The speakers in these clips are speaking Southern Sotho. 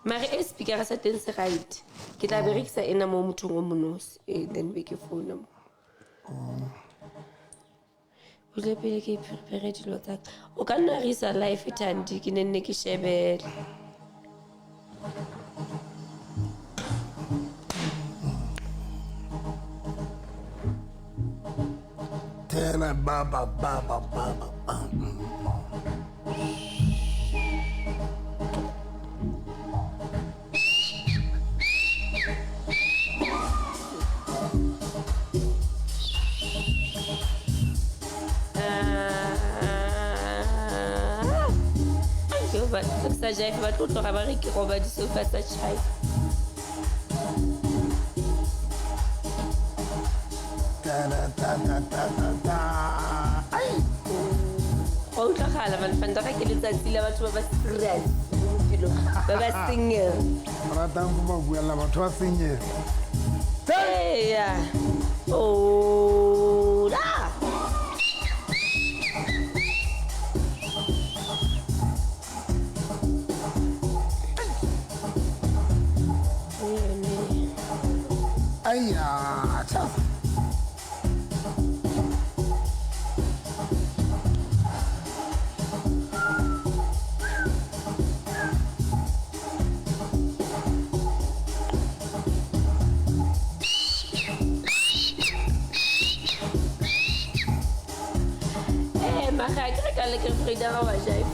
Mare e speakera sa teng se right. Ke tla berekisa ena mo mothong o monosi. Eh, then be ke founa mo. Bule pele ke prepare dilo tsa ka. O ka nna re isa life Thandi ke ne nne ke shebele. Tena ba ba ba ba ba ba ba. Ah. Yo, ba sa jive ba tlo tloga ba re ke roba disofa tsa chai. Ta ta ta ta ta ta ta. Ai. Go utlwagala man vandag ke letsatsi la batho ba ba serious mo bophelong, ba ba single. Ratang go ba buella batho ba single. Eya. Ola. Ai ya, tjha. Eh, mara ke re ka le ke Frida ga wa jive.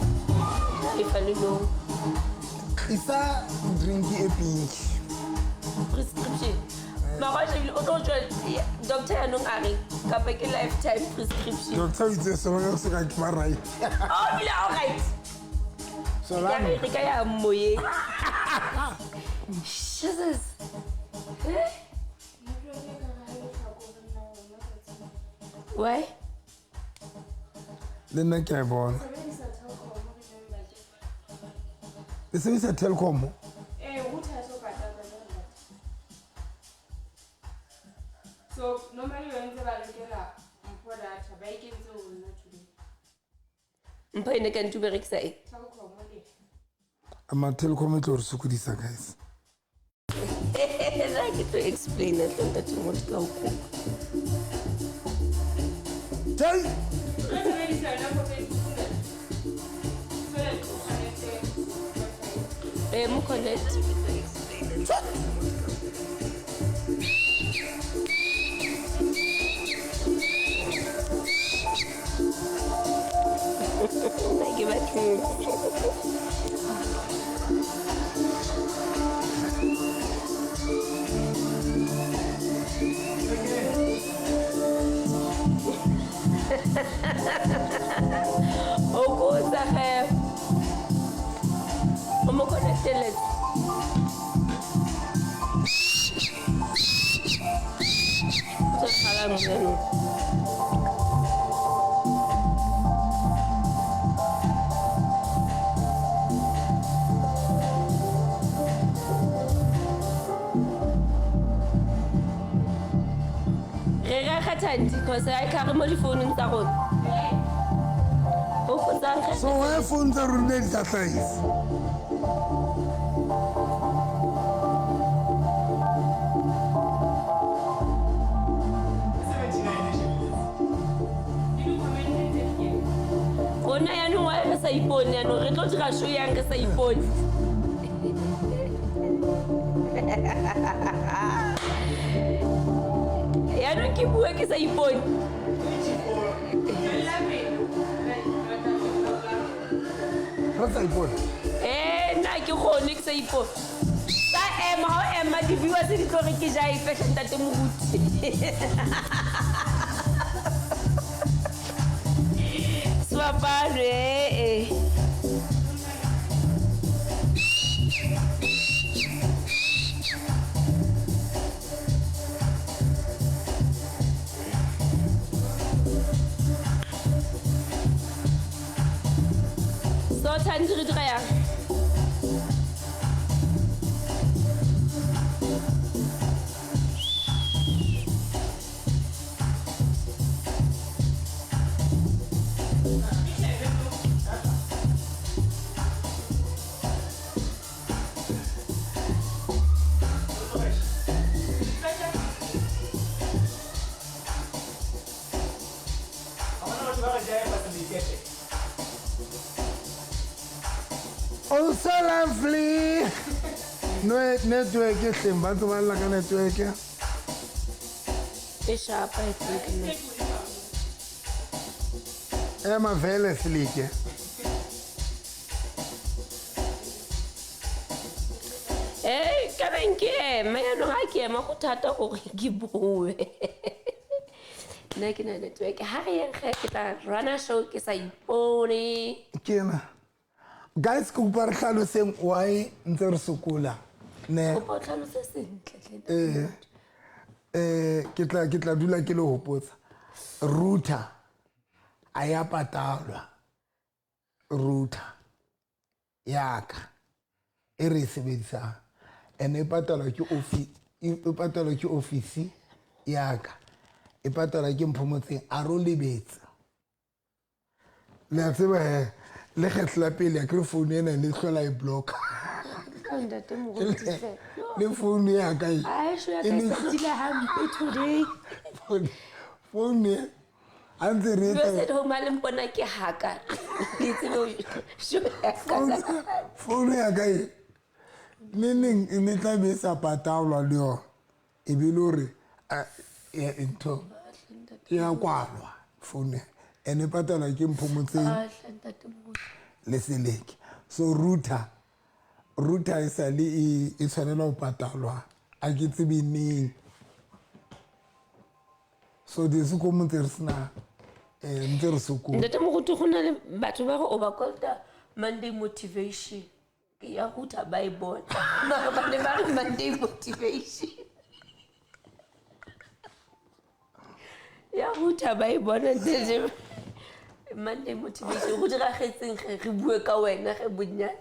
Jive le no. Tlisa drink e pink. Prescription. Mara shebile o tlo tswa doctor yanong a re kapa ke lifetime prescription. Doctor o itse so ka se ka ke ba right. Oh, bile all right. Ya Solano. re re ka ya moyeng. Jesus. Eh? Why? Le nna ke a e bona. Le sebedisa Telkom. Eh, router ha e so patala jwale. So normally ba ntse ba rekela mpho data ba e kentse ho nna today. Mpho ene ka ntho berekisa eng? Telkom le. Ama Telkom e tlo re sokodisa guys. Nna ke tlo explain tle ntate motho ka o kopa. Tjhai. Re sebedisa yona for Facebook ne? So that o connect-e Wi-Fi. Eh, mo connect. Nna ke batlile. O kotsa ge. O mo connecteletse. O tshwaragala mo jaanong. Re reka Thandi cause ha e tlhage mo difounung tsa rona. O fotsang ge? So why phone tsa rona di sa hlahise? Le di-comment tse di kene. Rona yaanong why re sa ipone yaanong re tlo dira show yang re sa ipone. Yaanong ke bue ke sa ipone. Tswella pele. Re sa ipone. Eh, nna ke kgone ke sa ipone. Sa ema ha o ema di-viewers di tlo re ke jive hle ntate moruti. Sefapano eh eh. So Thandi re dira yang? lovely. No network e hleng ba ntse ba lla ka network. E sharp, I think. Ne. Ema vele Seleke. Eh, ka beng ke ema yaanong ga ke ema go thata gore ke boe. Nna ke na network ga re yeng ge ke tla runa show ke sa ipone. Ke ena. Guys, ke kopa re hlaloseng why ntse re sokola. Ne. Kopa o tlhalose sentle tlhe. Eh ke tla dula ke le hopotsa. Router a ya patalwa. Router yaka e re e sebedisang and e patalwa ke office, e patalwa ke office yaka, e patalwa ke Mphomotseng a ro lebetse. Le a tseba he le kgetlo la pele a kere phone ena ne hlola e blocka. Ka ntate moruti hle. Le phone ya ka e Ai, show ya ka e e ne setile hampe today. Phone e a ntse re Viewers etsa at home ha le mpona ke haka. Le tsebe ho show ya ka. Phone ya ka e ne neng e ne tla be e sa patalwa le yona, e be le hore ntho e ya kwalwa phone and e patalwa ke Mphomotseng Ah, hle ntate moruti. le Seleke. So router e sale e tshwanela ho patalwa a ke tsebe neng. So disuko mo ntse re sena ntse re sokola. Ntate moruti, go na le batho ba re o ba kolota Monday motivation. Ke ya router ba e bona mara ba ne ba re Monday motivation ya router ba e bona. Ntate, Monday motivation go diragetseng ge re bue ka wena ge bonnyane?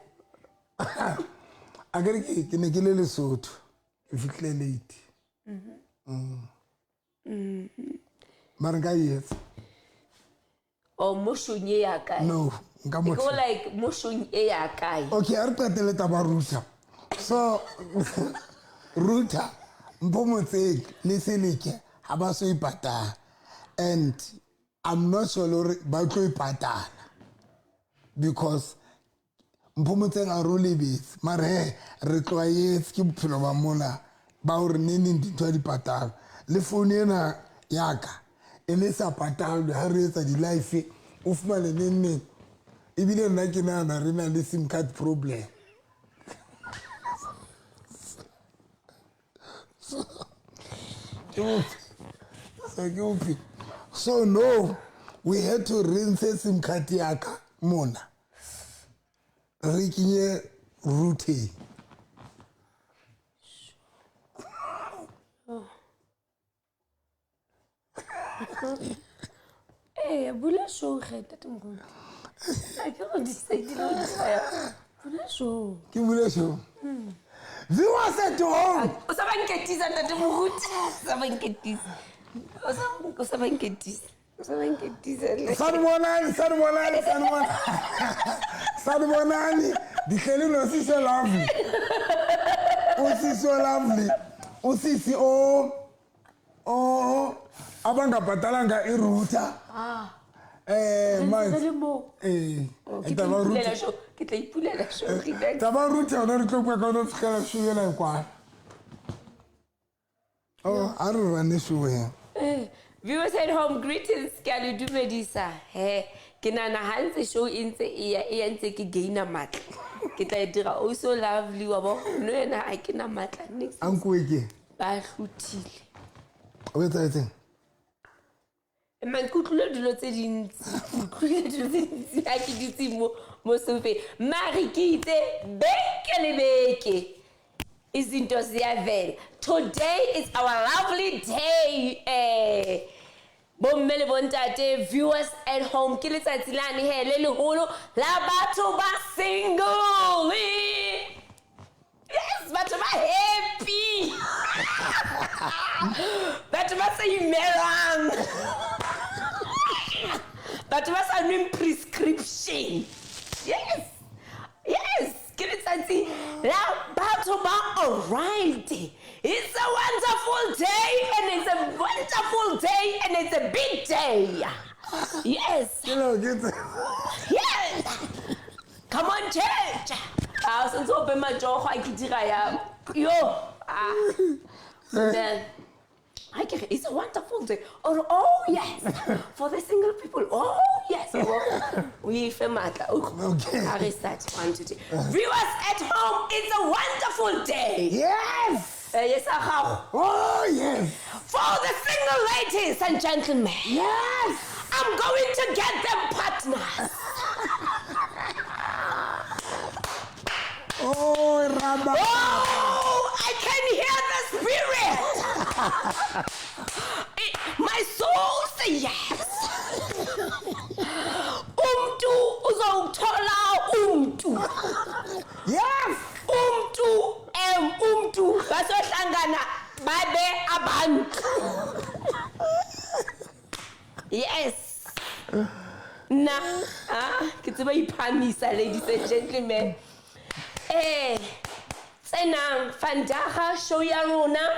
A kere ke ne ke le Lesotho, ke fihlile late. Mara nka e etsa. Or mo showng e ya kae? No, nka Ke go motho. like mo showng e ya kae? Okay, a re qetele taba router. So router, Mphomotseng le Seleke ha ba so e patala and I'm not sure hore ba tlo e patala because Mphomotseng a ro lebetse. Mare he re tlwaetse ke bophelo ba mona ba hore neneng dintho ha di patalwa. Le phone ena yaka e ne sa patalwe ha re etsa di-live, o fumane neng neng ebile nna ke nahana re na le sim card problem. So ke bophelo. So no, we had to re ntshe sim card yaka mona, re kenye routing. Ee, bula show ge ntate moruti a ke go decide go dira. Bula show. Ke bule show. Viewers at home. O sa ba nketisa, ntate moruti, o sa ba nketisa, o sa ba nketisa, o sa ba nketisa. Sanibonani, sanibonani, sanibonani, sanibonani. Ndihleli nosisi lovely, usisi lovely, usisi o abangabhatalanga irouter Re manje le mo. Oh, ke tla taba ipulela router show, ke tla ipulela show, relax. Taba router yona re tlo bua ka yona fitlhela show ena e kwala. Oh, a re rane show he. Viewers at home, greetings, ke a le dumedisa he. Ke nahana ha ntse show e ntse e ya, e ya ntse ke gaina matla, ke tla e dira oh so lovely wa bo no yena ha ke na matla next. A nkuwe ke Ba hluthile. O etsahetseng? Man, ke utlwile dilo tse dintsi, ke utlwile dilo tse dintsi ha ke dutse mo sofeng. Mare ke itse beke le beke izinto ziyavela. Today is our lovely day. Bomme le bontate, viewers at home, ke letsatsi lane he le leholo la batho ba single. Yes, batho ba happy, batho ba sa imelwang, batho ba sa nweng prescription. Yes, ke letsatsi la batho ba alright. It's a wonderful day and it's a wonderful day and it's a big day. Yes. Ke lo ke tse Yes, come on, church. A o santse o ope matsogo a ke dira ya yo. Ah. Then I get it's a wonderful day. Or oh yes, for the single people. Oh yes. We fe matla. Okay. A re start. 1, 2, 3. Viewers at home, it's a wonderful day. Yes. Yes, a gago. Oh yes. For the single ladies and gentlemen. Yes. I'm going to get them partners. Oh Rama. Oh, I can hear the spirit. My soul say yes. Umntu uzowuthola umntu. Yes. Umntu umntu basohlangana babe abantu. Yes. Nna ke tseba iphamisa, ladies and gentlemen. Tsenang vandaag show ya rona.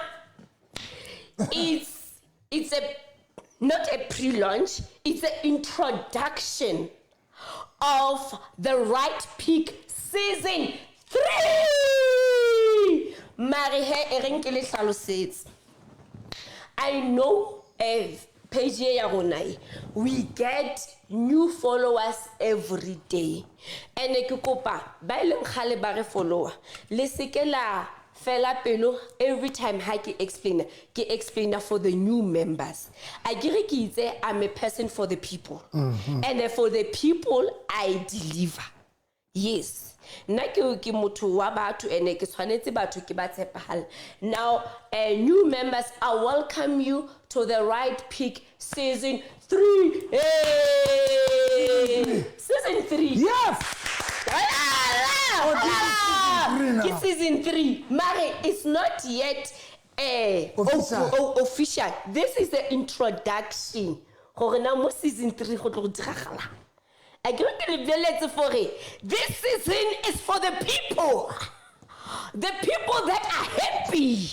It's a not a pre-launch, it's an introduction of the Right Pick season 3. Mare he e reng ke le hlalosetse. I know page ya rona e, we get new followers every day. And ke kopa ba e leng kgale ba re follower, le seke la fela pelo every time ha ke explain, ke explainer for the new members. A ke re ke itse I'm a person for the people. And for the people I deliver. Yes. Nna ke motho wa batho ene ke tshwanetse batho ke ba tshepahale. Now, new members, I welcome you to the Right Pick season 3. Hey! Season 3. Yes. Oh, this Ke is season 3 now. season 3. Mare, it's not yet Official. official. This is the introduction. Gore na mo season 3 go tlo go diragalang. A ke re ke le boleletse fore, this season is for the people. The people that are happy.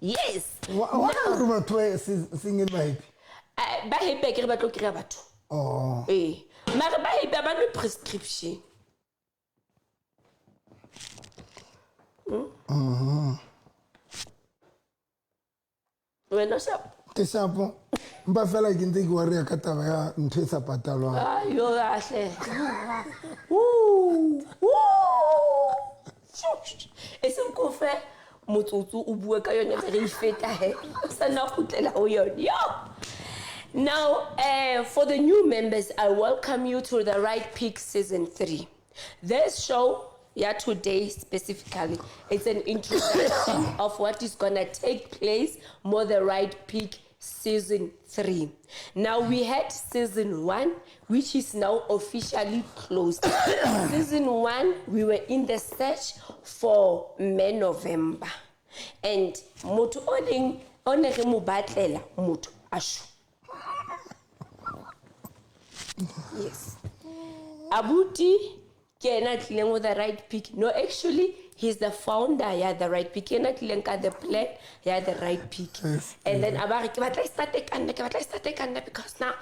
Yes. Why are batho ba single ba happy? Ba happy akere ba tlo kry-a batho. Oh. Ee. Mare ba happy ha ba nwe prescription. Wena sharp. Ke shapo. Mpa fela ke ntse ke worry ka taba ya ntho e sa patalwang. Ayo kahle. Woo! Woo! E seng ko fe motsotso o bue ka yone re e feta he. O sa nna kgutlela ho yone. Yo! Now, for the new members, I welcome you to the Right Pick Season 3. This show, yeah, today specifically, it's an introduction of what is going to take place more the Right Pick Season 3. Now, we had Season 1, which is now officially closed. Season 1, we were in the search for May November. And motho o leng, o ne re mo batlela, motho a shwa. Yes. Abuti ke ena a tlileng with the Right Pick. No, actually, he's the founder ya the Right Pick. Ke ena a tlileng ka the plan ya the Right Pick. Yes. And then a ba re, ke batla e starte ka nna, ke batla e starte ka nna because na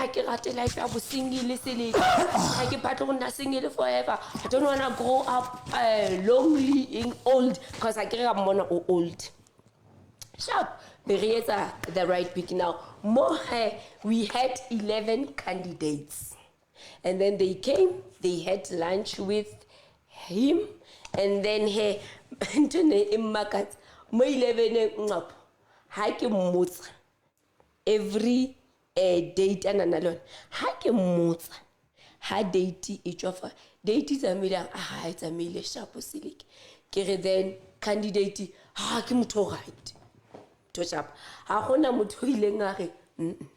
ke rate life ya bo single seleke. Ha ke batle go nna single forever. I don't want to grow up lonely in old because I ke re ka mmona o old. Sharp. Be re etsa the Right Pick now. Mo he, we had 11 candidates. And then they came, they had lunch with him, and then he, ntho ne e mmakatsa, mo 11 nqapo, ha ke mmotsa, every date a nang le yona, ha ke mmotsa, ha date e tswa fa, date e tsamaile, a re, ah, ha e tsamaile sharp seleke. Ke re then candidate, ha ke motho o right. Motho sharp. Ha gona motho o ileng a re, mm-mm.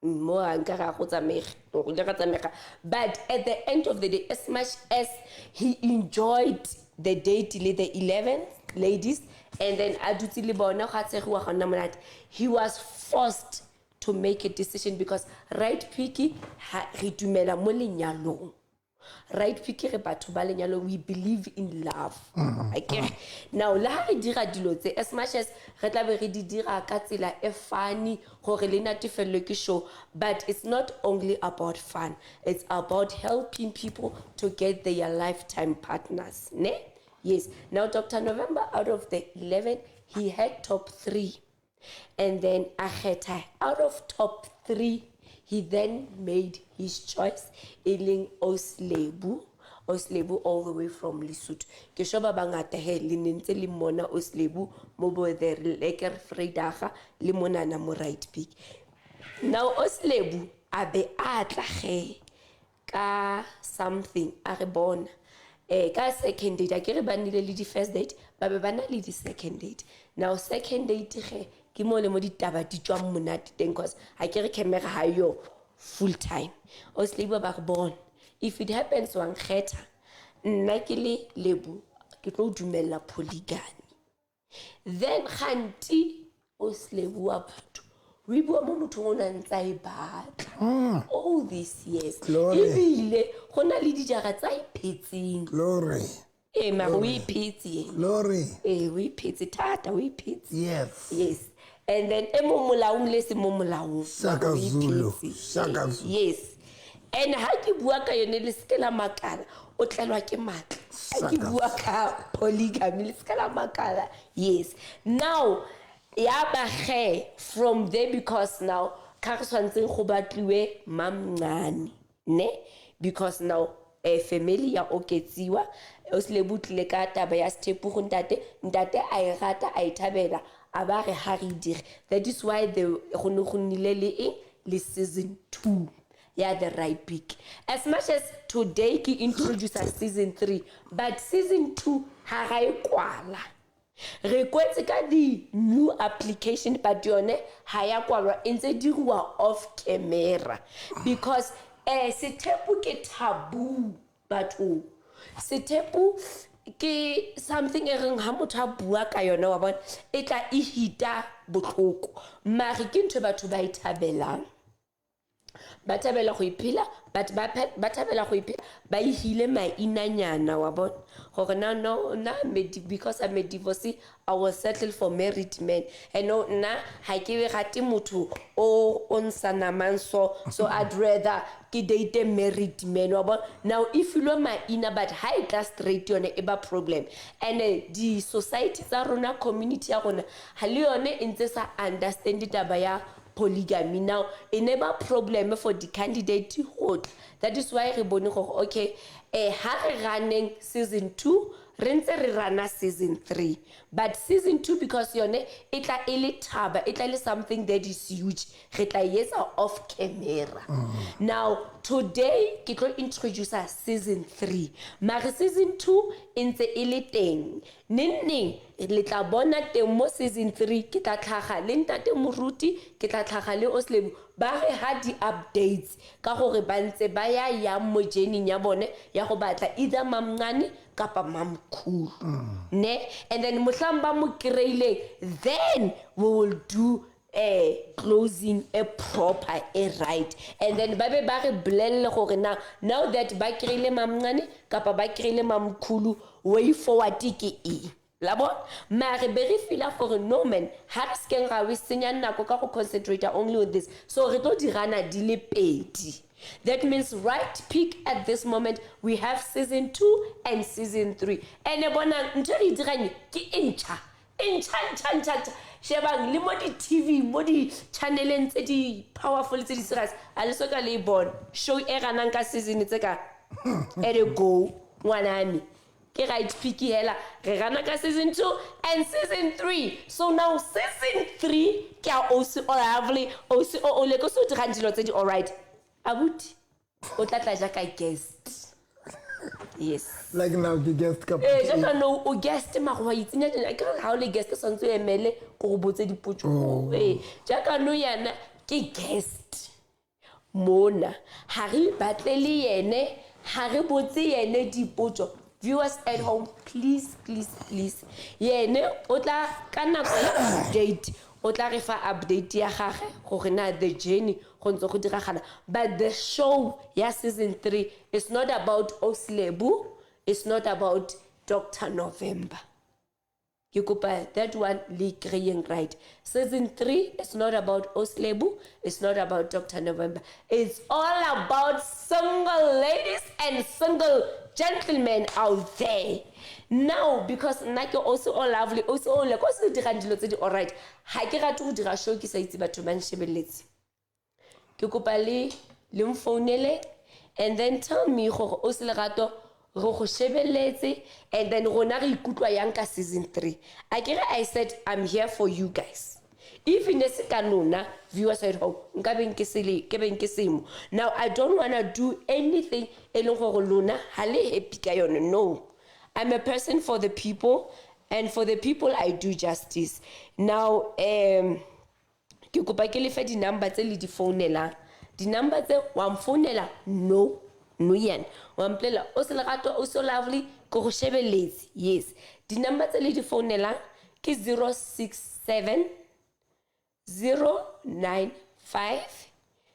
Mo a nka ga go tsamaege, go ile ga tsamega. But at the end of the day, as much as he enjoyed the date le the 11 ladies, and then a dutse le bona ga tshegiwa ga nna monate, he was forced to make a decision because Right Pick ha re dumela mo lenyalong. Right Pick re batho ba lenyalo, we believe in love. Akere now le ha re dira dilo tse, as much as re tla be re di dira ka tsela e funny gore le natefellwe ke show, but it's not only about fun, it's about helping people to get their lifetime partners, ne? Yes. Now Dr. November, out of the 11, he had top 3, and then a kgetha out of top 3, he then made his choice, e leng Oslebu. Oslebu all the way from Lesotho. Ke sure ba bangata he le ne ntse le mmona Oslebu mo bo the Lekker Vrydag le monana mo Right Pick. Now Oslebu a be a tla ge ka something a re bona. Ka second date, a ke re ba nnile le di first date, ba be ba na le di second date. Now second date ge ke mo le mo ditaba di tswang monate teng, cause ha ke re camera ha yo full time. Oslebu ba re bona, if it happens wa nkgetha, nna ke le Lebo ke tlo dumella polygamy. Then kganti Oslebu wa batho o e bua mo mothong o na ntse a e batla all these years. Glory. Ebile go na le dijara tsa iphetseng. Glory. Ee, mara o iphetse. Glory. Ee, o iphetse thata, o iphetse. Yes. Yes. And then e mo molaong le se mo molaong. Shaka O Zulu. iphetse. Shaka Zulu. Yes. And ha ke bua ka yone le seke la makala, o tlelwa ke matla. Ha ke Shaka bua ka polygamy le seke la makala. Yes. Now ya ba ge from there, because now ka re tshwantseng go batliwe mamncane, ne? Because now family ya oketsiwa, Oslebu tlile ka taba ya sethepu go ntate, ntate a e rata, a e thabela, a ba re ha re dire. That is why the go ne go nnile le eng le season 2 ya The Right Pick. As much as today ke introduce season 3, but season 2 ha ra e kwala. Re kwetse ka di new application, but yone ha ya kwalwa, e ntse diriwa off camera, because sethepu ke taboo bathong. Sethepu ke something e reng ha motho a bua ka yona, wa bona, e tla e hita botlhoko, mare ke ntho e batho ba e thabelang. Ba thabela go iphela, but ba thabela go iphela ba ihile mainanyana, wa bona, gore na no na because I'm a divorcee, I was settled for married men, and no nna ha ke rate motho o nsa namang, so I'd rather ke date married men, wa bona. Now e filwe maina, but ha e tla straight yone e ba problem. And di society tsa rona, community ya rona ha le yone e ntse sa understand taba ya polygamy. Now e never problem for the candidate go tla. That is why re bone gore okay, ha re running season 2, re ntse re rana season 3, but season 2 because yone e tla e le thaba, e tla le something that is huge, re tla e etsa off camera. Now today ke tlo introduce season 3, mare season 2 e ntse e le teng. Neng neng le tla bona teng mo season 3, ke tla tlhaga le ntate Moruti, ke tla tlhaga le Oslebu, ba re ha di updates ka gore ba ntse ba ya yang mo journey ya bone ya go batla either mamncane kapa mamkhulu, ne? And then mohlang ba mo kry-ileng, then we will do a closing, a proper, a right. And then ba be ba re bolelle gore na now that ba kry-ile mamncane kapa ba kry-ile mamkhulu, way forward ke eng. La bona? Mare be re feela gore no man, ha re sekeng ra we senya nako ka go concentrate only on this. So re tlo dirana di le pedi. That means Right Pick at this moment we have season 2 and season 3. And bonang ntho re dirang ke e ntjha. E ntjha, ntjha, ntjha, ntjha. Shebang le mo di TV, mo di channeleng tse di powerful tse di serious. A le soka le e bona. Show e ranang ka season tse ka e re go ngwanami. Ke Right Pick hela, re rana ka season 2 and season 3. So now season 3 ke a Osi o lovely, Osi o le ko so dirang dilo tse di all right. Abuti o tla tla jaaka guest. Yes. Like now ke guest ka Jaaka no o guest mara wa itsenya tjena, ke re ha o le guest o tshwanetse o emele ko go botse dipotso. Jaaka no yana ke guest mona, ha re batle le yene, ha re botse yene dipotso. Viewers at home, please, please, please. Yene o tla ka nako ya update. O tla re fa update ya gage gore na the journey go ntse go diragala. But the show ya season 3 is not about Oslebu, it's not about Dr. November. Ke kopa that one le kry-eng right. Season 3 is not about Oslebu, it's not about Dr. November. It's all about single ladies and single gentlemen out there. Now, because nna ke also o lovely, also o le ko se dirang dilo tse di alright. Ha ke rate go dira show ke sa itse batho ba nshebelletse. Ke kopa le le mfounele and then tell me gore o se lerato re go shebelletse and then rona re ikutlwa yang ka season 3. Akere I said I'm here for you guys. If ne se ka lona viewers at home, nka beng ke sele ke beng ke semo. Now I don't wanna do anything e leng gore lona ha le happy ka yone. No. I'm a person for the people, and for the people I do justice. Now ke kopa ke lefe di-number tse le di founelang. Di-number tse wa mfounela no no yena wa mpolela o se lerato o so lovely ke go shebelletse. Yes, di-number tse le di founelang ke 067 095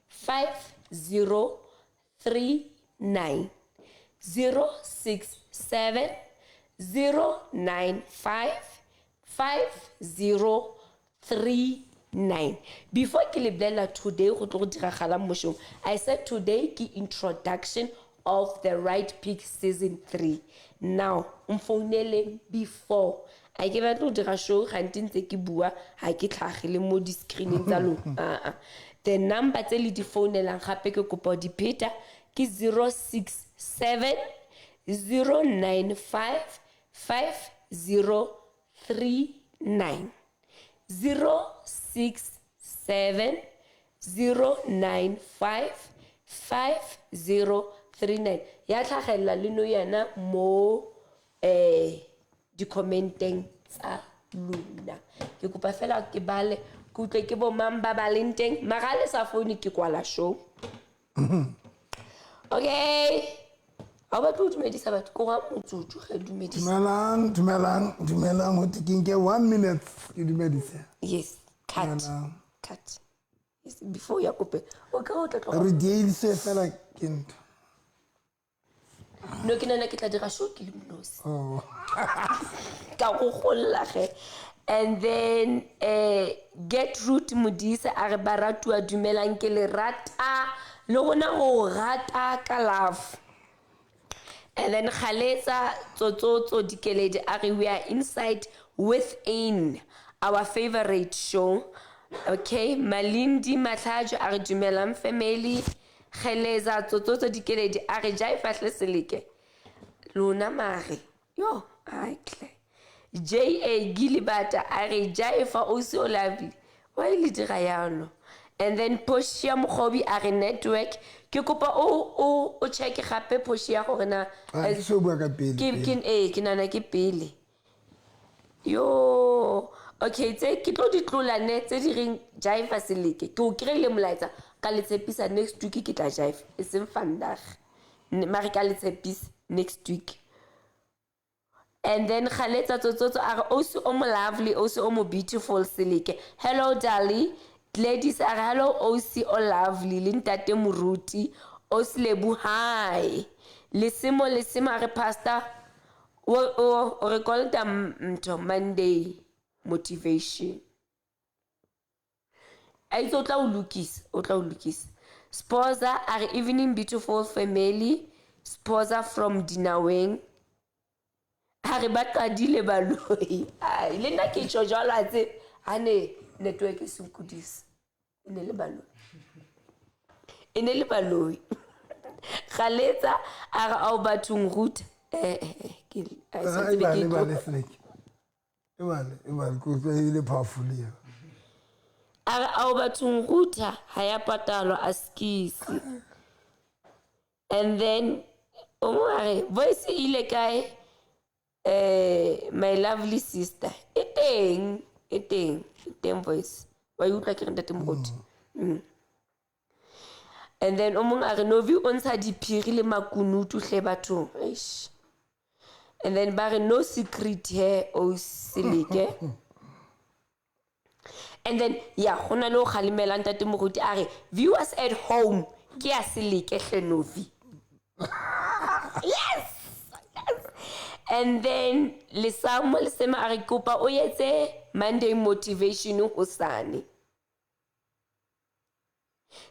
5039, 067 095 5039. Before ke le bolela today go tlo go diragalang mošong, I said today ke introduction of the Right Pick season 3. Now mfounele before a ke batlo go dira show gante ntse ke bua ga ke tlhagele mo di-screening tsa lona. Aa, the number tse le di founelang gape ke kopa di pheta ke 067 095 5039, 067 095 5039. Ya tlhagelela le no yana mo di-commenteng tsa lona. Ke kopa fela ke bale ke utlwe ke bo mang ba ba leng teng, mara ha le sa foune ke kwala show. Okay, ha o batle ho dumedisa batho ko ga motsotso ge dumedisa. Dumelang, dumelang, dumelang. Ho ke nke 1 minute ke dumedise. Yes, cut. Dumelang. Cut. Yes, before ya kope o ka o tla tloga. Re diediswe fela ke ntho. No, ke nana ke tla dira show ke le monosi. Oh. Ka go golla ge. And then get root Modise a re baratuwa dumelang ke le rata le rona go rata ka love. And then Kgaletsa Tsotsotso Dikeledi a re we are inside within our favorite show. Okay, Malindi Matlhajo a re dumelang family. Kgeleza Tsotsotso Dikeledi a re jai fahle seleke lona mare yo ai tle. J A Gilibata a re jai fa o se o lovely wa ile dira yalo. And then Portia Mokgobi a re network ke kopa o check gape Portia gore na Ah, ke so bua ka pele, ke pele. ke eh ke nana ke pele. Yo, okay, tse ke tlo di tlola ne tse di reng jaifa seleke ke o kry-ile molaetsa ka le tshepisa next week ke tla jaifa e seng vandag. Mare ka le tshepisa next week. And then Kgaletsa Tsotsotso a re ausi o mo lovely, ausi o mo beautiful seleke. Hello darling. Gladys a re hello ausi o lovely le ntate Moruti. Ausi Lebo hi. Lesemo Lesemo a re pastor o re kolota ntho Monday motivation. A itse o tla o lokisa, o tla o lokisa. Sposa a re evening beautiful family. Sposa from Dinaweng. A re ba qadile baloi. Ai, le nna ke tjho jwalo a tse ha ne network e sokodisa. E ne le baloi. E ne le baloi. Kgaletsa a re ao bathong ruta. Ke a sa Ah, tsebe ke e bale, tlo. Seleke. E bale, e bale, ke utlwa e le powerful eo. A re ao bathong ruta ha ya patalwa a skisi. And then o mong a re voice e ile kae? My lovely sister. E teng, e teng, e teng voice. Wa e utlwa ke re ntate Moruti. And then o mong a re Novi o ntsha diphiri le makunutu hle bathong. Eish. And then ba re no secret here o seleke. And then ya go na le o kgalemela ntate moruti a re viewers at home ke ya seleke hle Novi. Yes, yes. And then Lesamo Lesema a re kopa o etse Monday motivation hosane.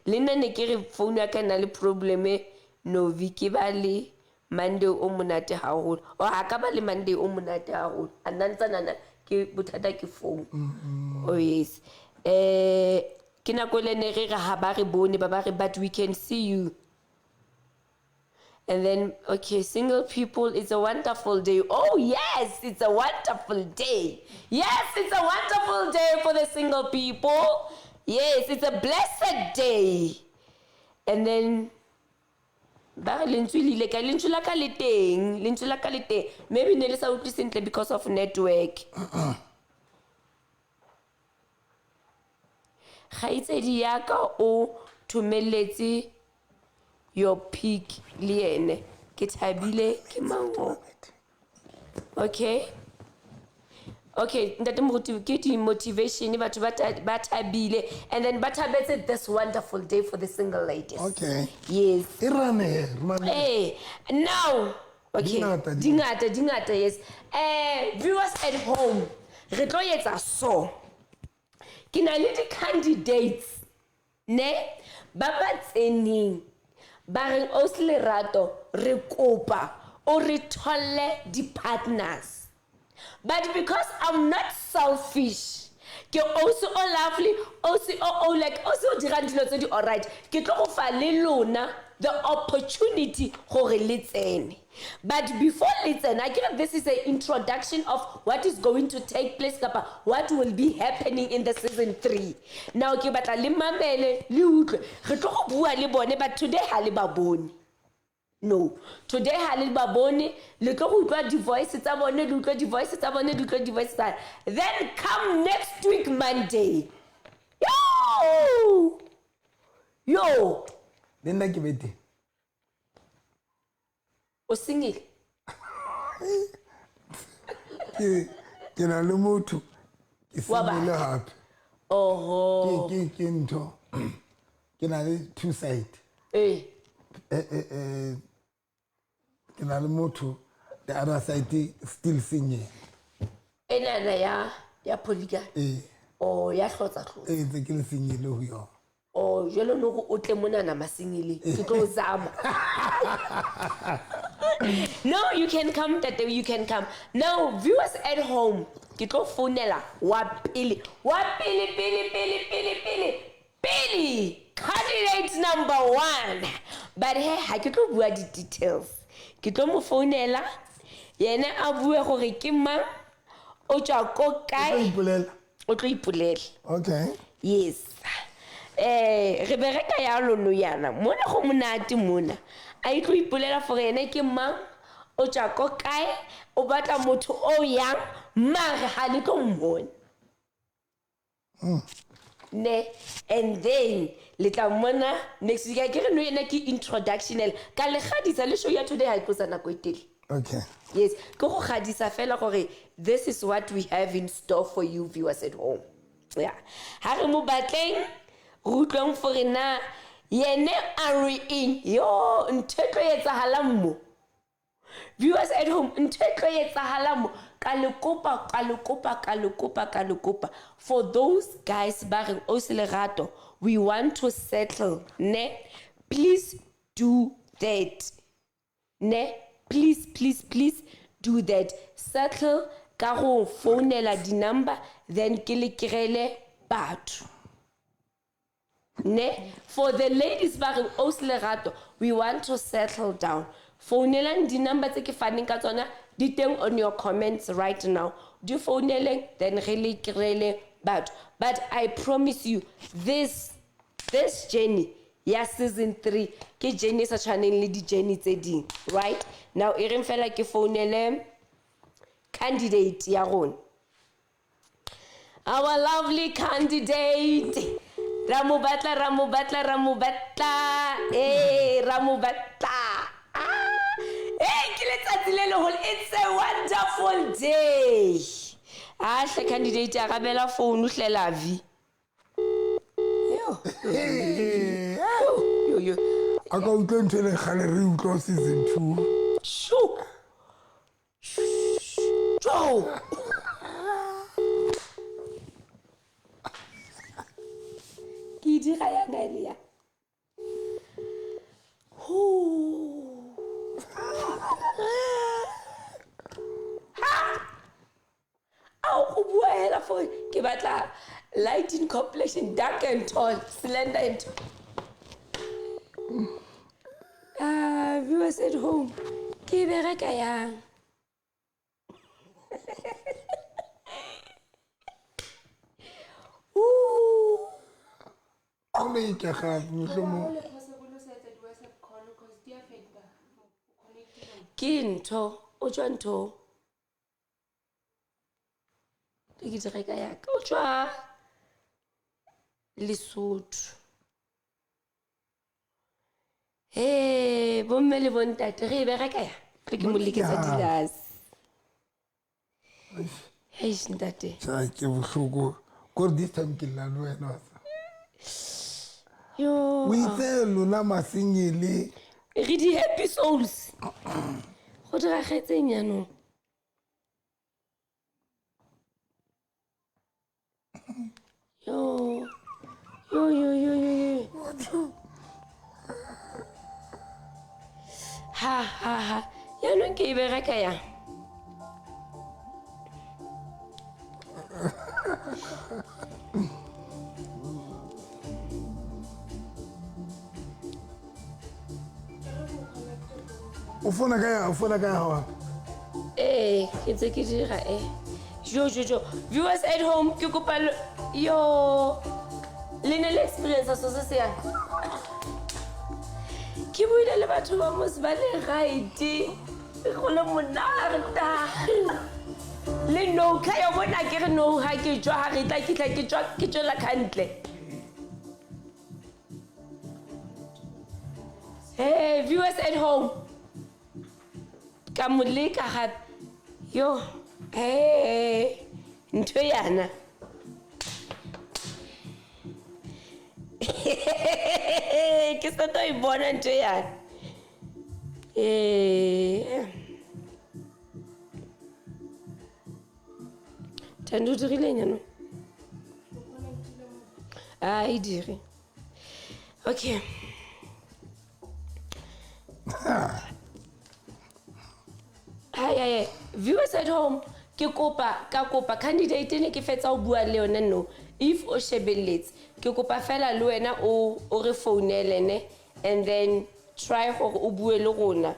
Le nna ne ke re phone ya ka e na le probleme Novi, ke ba le Monday o monate haholo. O ha ka ba le Monday o monate haholo, a nna ntsa nana ke bothata ke phone. Oh yes, ke nako le ne re re ha ba re bone, ba ba re but we can see you. And then, okay, single people, it's a wonderful day. Oh, yes, it's a wonderful day. Yes, it's a wonderful day for the single people. Yes, it's a blessed day. And then, ba re lentswe le ile kae? Lentswe la ka le teng, lentswe la ka le teng. Maybe ne le sa utlwe sentle because of network. Kgaitsedi ya ka o thomeletse your pic le yene. Ke thabile ke mango. Okay. Okay, ntate moruti, ke di-motivation, batho ba thabile, and then ba thabetse this wonderful day for the single ladies. Okay. Yes. E rane he, re mamele. Hey, now, okay. Dingata, Dingata, dingata, yes. Viewers at home, re tlo etsa so. Ke na le di-candidates, ne? Ba ba tseneng, ba reng Ausi Lerato, re kopa o re tholle di-partners. But because I'm not selfish, ke ausi o lovely, ausi o o like, ausi o dirang dilo tse di alright, ke tlo go fa le lona the opportunity gore le tsene. But before le tsena, akere this is an introduction of what is going to take place kapa what will be happening in the season 3. Now ke batla le mamele, le utlwe. Re tlo go bua le bone, but today ha le ba bone. No, today ha le ba bone, le tlo go utlwa di-voice tsa bone, le utlwe di-voice tsa bone, le utlwe di-voice tsa. Then come next week Monday. Yo! Yo! Le nna ke be teng. O single? Ke na le motho, ke Wa batla. single hape. Oho. Ke ntho. Ke na le two side. Eh. Ke na le motho, the other side still single. Enana ya polygamy. Eh. Oh, ya hlotsa hlotsa. Eh, ntse ke le single ho yona. Oh, jwale no go o tle monana masingile. Ke tlo zama. No, you can come, Tate, you can come. Now, viewers at home, ke tlo founela wa pele, wa pele, pele, pele, pele, pele, pele. Candidate number 1. But hey, ha ke tlo bua di details. Ke tlo mo founela, yena a bue gore ke mang, o tswa ko kae. O tlo ipolela. O tlo ipolela. Okay. Yes. Re bereka ya lolo yana. Mona go monate mona. A itlo ipolela for yena ke mang, o tswa ko kae, o batla motho o yang, mare ha le tlo mmona. Ne, and then le tla mmona next week. Ke re no yena ke introductional. Ka le gadisa le show ya today ha e tlosa nako e telele. Okay. Yes, ke go gadisa fela gore this is what we have in store for you viewers at home. Yeah. Ha re mo batleng, re utlwang gore na yene a re eng. Yo, ntho e tlo etsahalang mo. Viewers at home, ntho e tlo etsahalang mo. Ka le kopa, ka le kopa, ka le kopa, ka le kopa. For those guys ba reng Ausi Lerato, we want to settle, ne? Please do that. Ne? Please, please, please do that. Settle ka go founela di-number, then ke le kry-ele batho. Ne? For the ladies ba reng Ausi Lerato, we want to settle down. Founelang di-number tse ke faneng ka tsona, di teng on your comments right now. Di founeleng, then re le kry-ele batho. But I promise you, this journey ya season 3 ke journey e sa tshwaneng le di-journey tse ding, right? Now e reng fela ke founele candidate ya rona. Our lovely candidate. Ra mo batla, ra mo batla, ra mo batla. Ra mo batla. Ke letsatsi le leholo. It's a wonderful day. A hle candidate arabela phone hle lavi. Yo. Yo yo yo. A ka utlwe ntho e le kgale re utlwa season 2. Shu. Jo. Ke dira yang a le ya. Hu. Ha! Ao go bua hela for ke batla light in complexion, dark and tall, slender and tall. Ah, viewers at home, ke bereka yang. Ooh. A o le ke gape mohlomong. Go le possible o sa etsa di-WhatsApp call 'cause di a feta. O connect-ile. Ke ntho, o tswa ntho. Ke dire ka yaka, o tswa Lesotho. He, bomme le bontate re e bereka ya. Tlo ke mo leketsa dilase. Eish ntate. Tjha, ke bohloko. Kore this time ke lla le wena wa tseba. Yo. O itse lona masingele. Re di happy souls. Go diragetseng jaanong? Yo. Yo yo yo yo yo. Ha ha ha. Jaanong ke e bereka yang? O founa ka ya, o founa ka ya wa. Ee, ke ntse ke dira e. Jo jo jo. Viewers at home, ke kopa yo. Le ne le experience so se se yang. Ke buile le batho ba mose ba le right. Go le monate. Le no ka ya bona ke re no ha ke tswa ha re tla ke tla ke tswa ke tswela kantle. Hey, viewers at home. Ka mo leka gape. Yo, hey, ntho yana. Ke sa tlo e bona ntho yana. Eh. Thando o dirileng jaanong? A e dire. Okay. Hai hai, viewers at home, ke kopa ka kopa candidate ne ke fetsa ho bua le yona no. If o shebelletse, ke kopa fela le wena o re founele ne, and then try hore o bue le rona,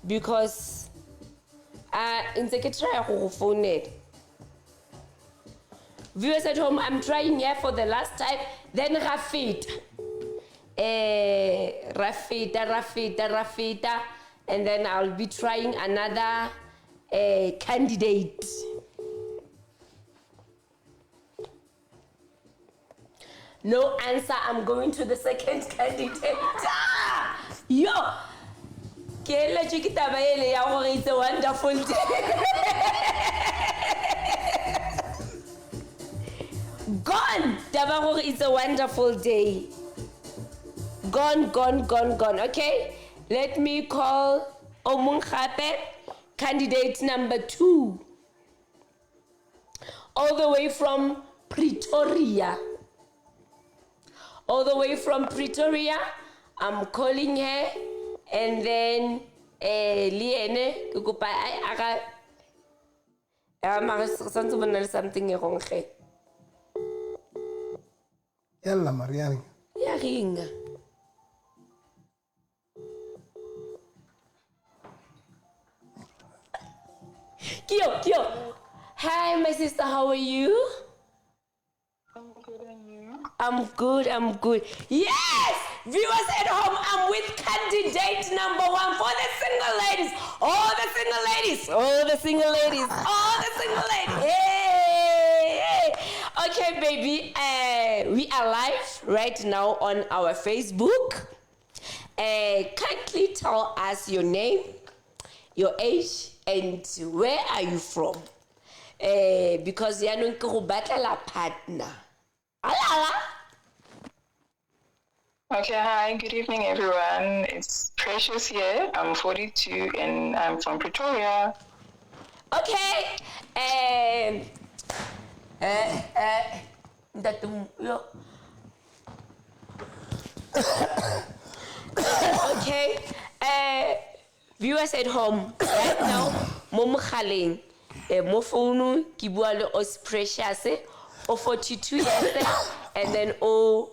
because a ntse ke try go go founela. Viewers at home, I'm trying here for the last time, then ra feta. Ra feta, ra feta, ra feta, and then I'll be trying another candidate. No answer, I'm going to the second candidate. Ah! Yo! Ke eletswe ke taba ele ya gore it's a wonderful day. Gone! Taba gore it's a wonderful day. Gone, gone, gone, gone. Okay? Let me call o mong gape, candidate number 2. All the way from Pretoria. All the way from Pretoria, I'm calling her, and then le ene ke kopa a ga mara santse bona le something e wrong ge. Yalla Marianne. Ya ringa. Kio, Kio. Hi, my sister, how are you? I'm good, and you? I'm good, I'm good. Yes! Viewers at home, I'm with candidate number 1 for the single ladies. All the single ladies. All the single ladies. All the single ladies. Hey, hey. Okay, baby. We are live right now on our Facebook. Kindly tell us your name, your age, and where are you from? Because yaanong ke go batlela partner. Alala. Okay, hi, good evening, everyone. It's Precious here. I'm 42 and I'm from Pretoria. Okay. Ntate yo. Okay. Viewers at home, right now, mo mogaleng, mo founung ke bua le Os Precious, o 42 years, and then o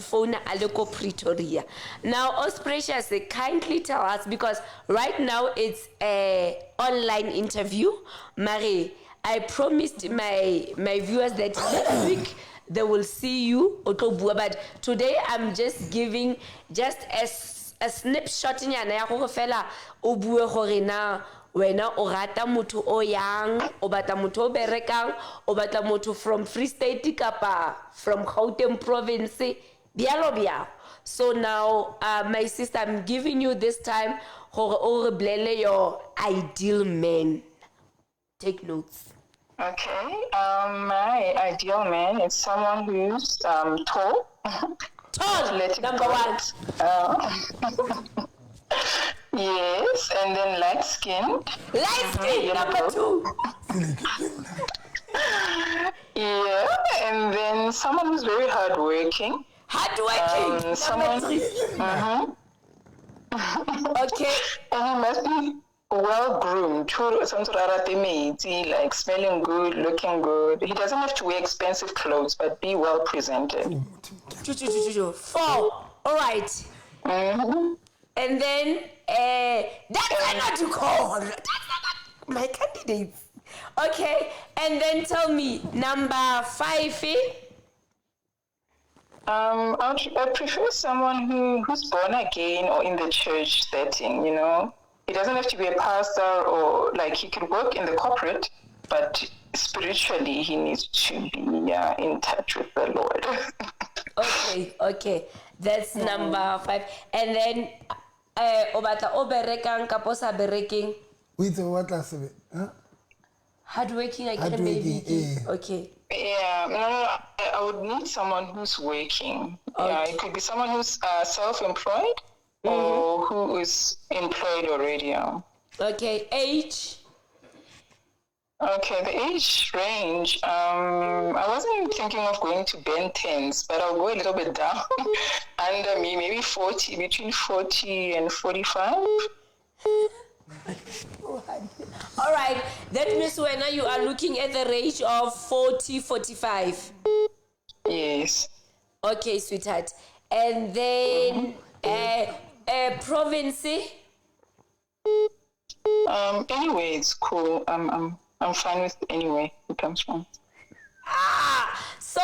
phone a le ko Pretoria. Now, Os Precious, kindly tell us, because right now it's a online interview. Mare, I promised my viewers that next week they will see you, o tlo bua, but today I'm just giving just a snapshot nyana ya gore fela o bue gore na wena o rata motho o yang, o batla motho o berekang, o batla motho from Free State kapa from Gauteng province, bjalo bjalo. So now, my sister, I'm giving you this time gore o re bolelle your ideal man. Take notes. Okay, my ideal man is someone who's tall. Tall, Athletic number one. Yes, and then light skinned. Light skin, number two. Yeah, and then someone who's very hardworking. Hardworking, number Someone- three. Okay. And he must be well groomed, some sort of metsi, like smelling good, looking good. He doesn't have to wear expensive clothes, but be well presented. Two, two, two, two, two. Four. All right. And then that's not to call. That's not my candidates. Okay. And then tell me number 5. I prefer someone who's born again or in the church setting, you know. He doesn't have to be a pastor or like he could work in the corporate, but spiritually he needs to be in touch with the Lord. Okay. That's number 5. And then o batla o berekang kapa o sa berekeng? O itse o batla sebe, huh? Hardworking, I can Hardworking, maybe. eh. Okay. Yeah, no, I would need someone who's working. Yeah, it could be someone who's self-employed or who is employed already. Yeah. Okay, age? Okay, the age range, I wasn't thinking of going to Ben 10s, but I'll go a little bit down under me, maybe 40, between 40 and 45. All right, that means when you are looking at the range of 40, 45. Yes. Okay, sweetheart. And then province? Anyway, it's cool. I'm fine with anywhere it comes from. So,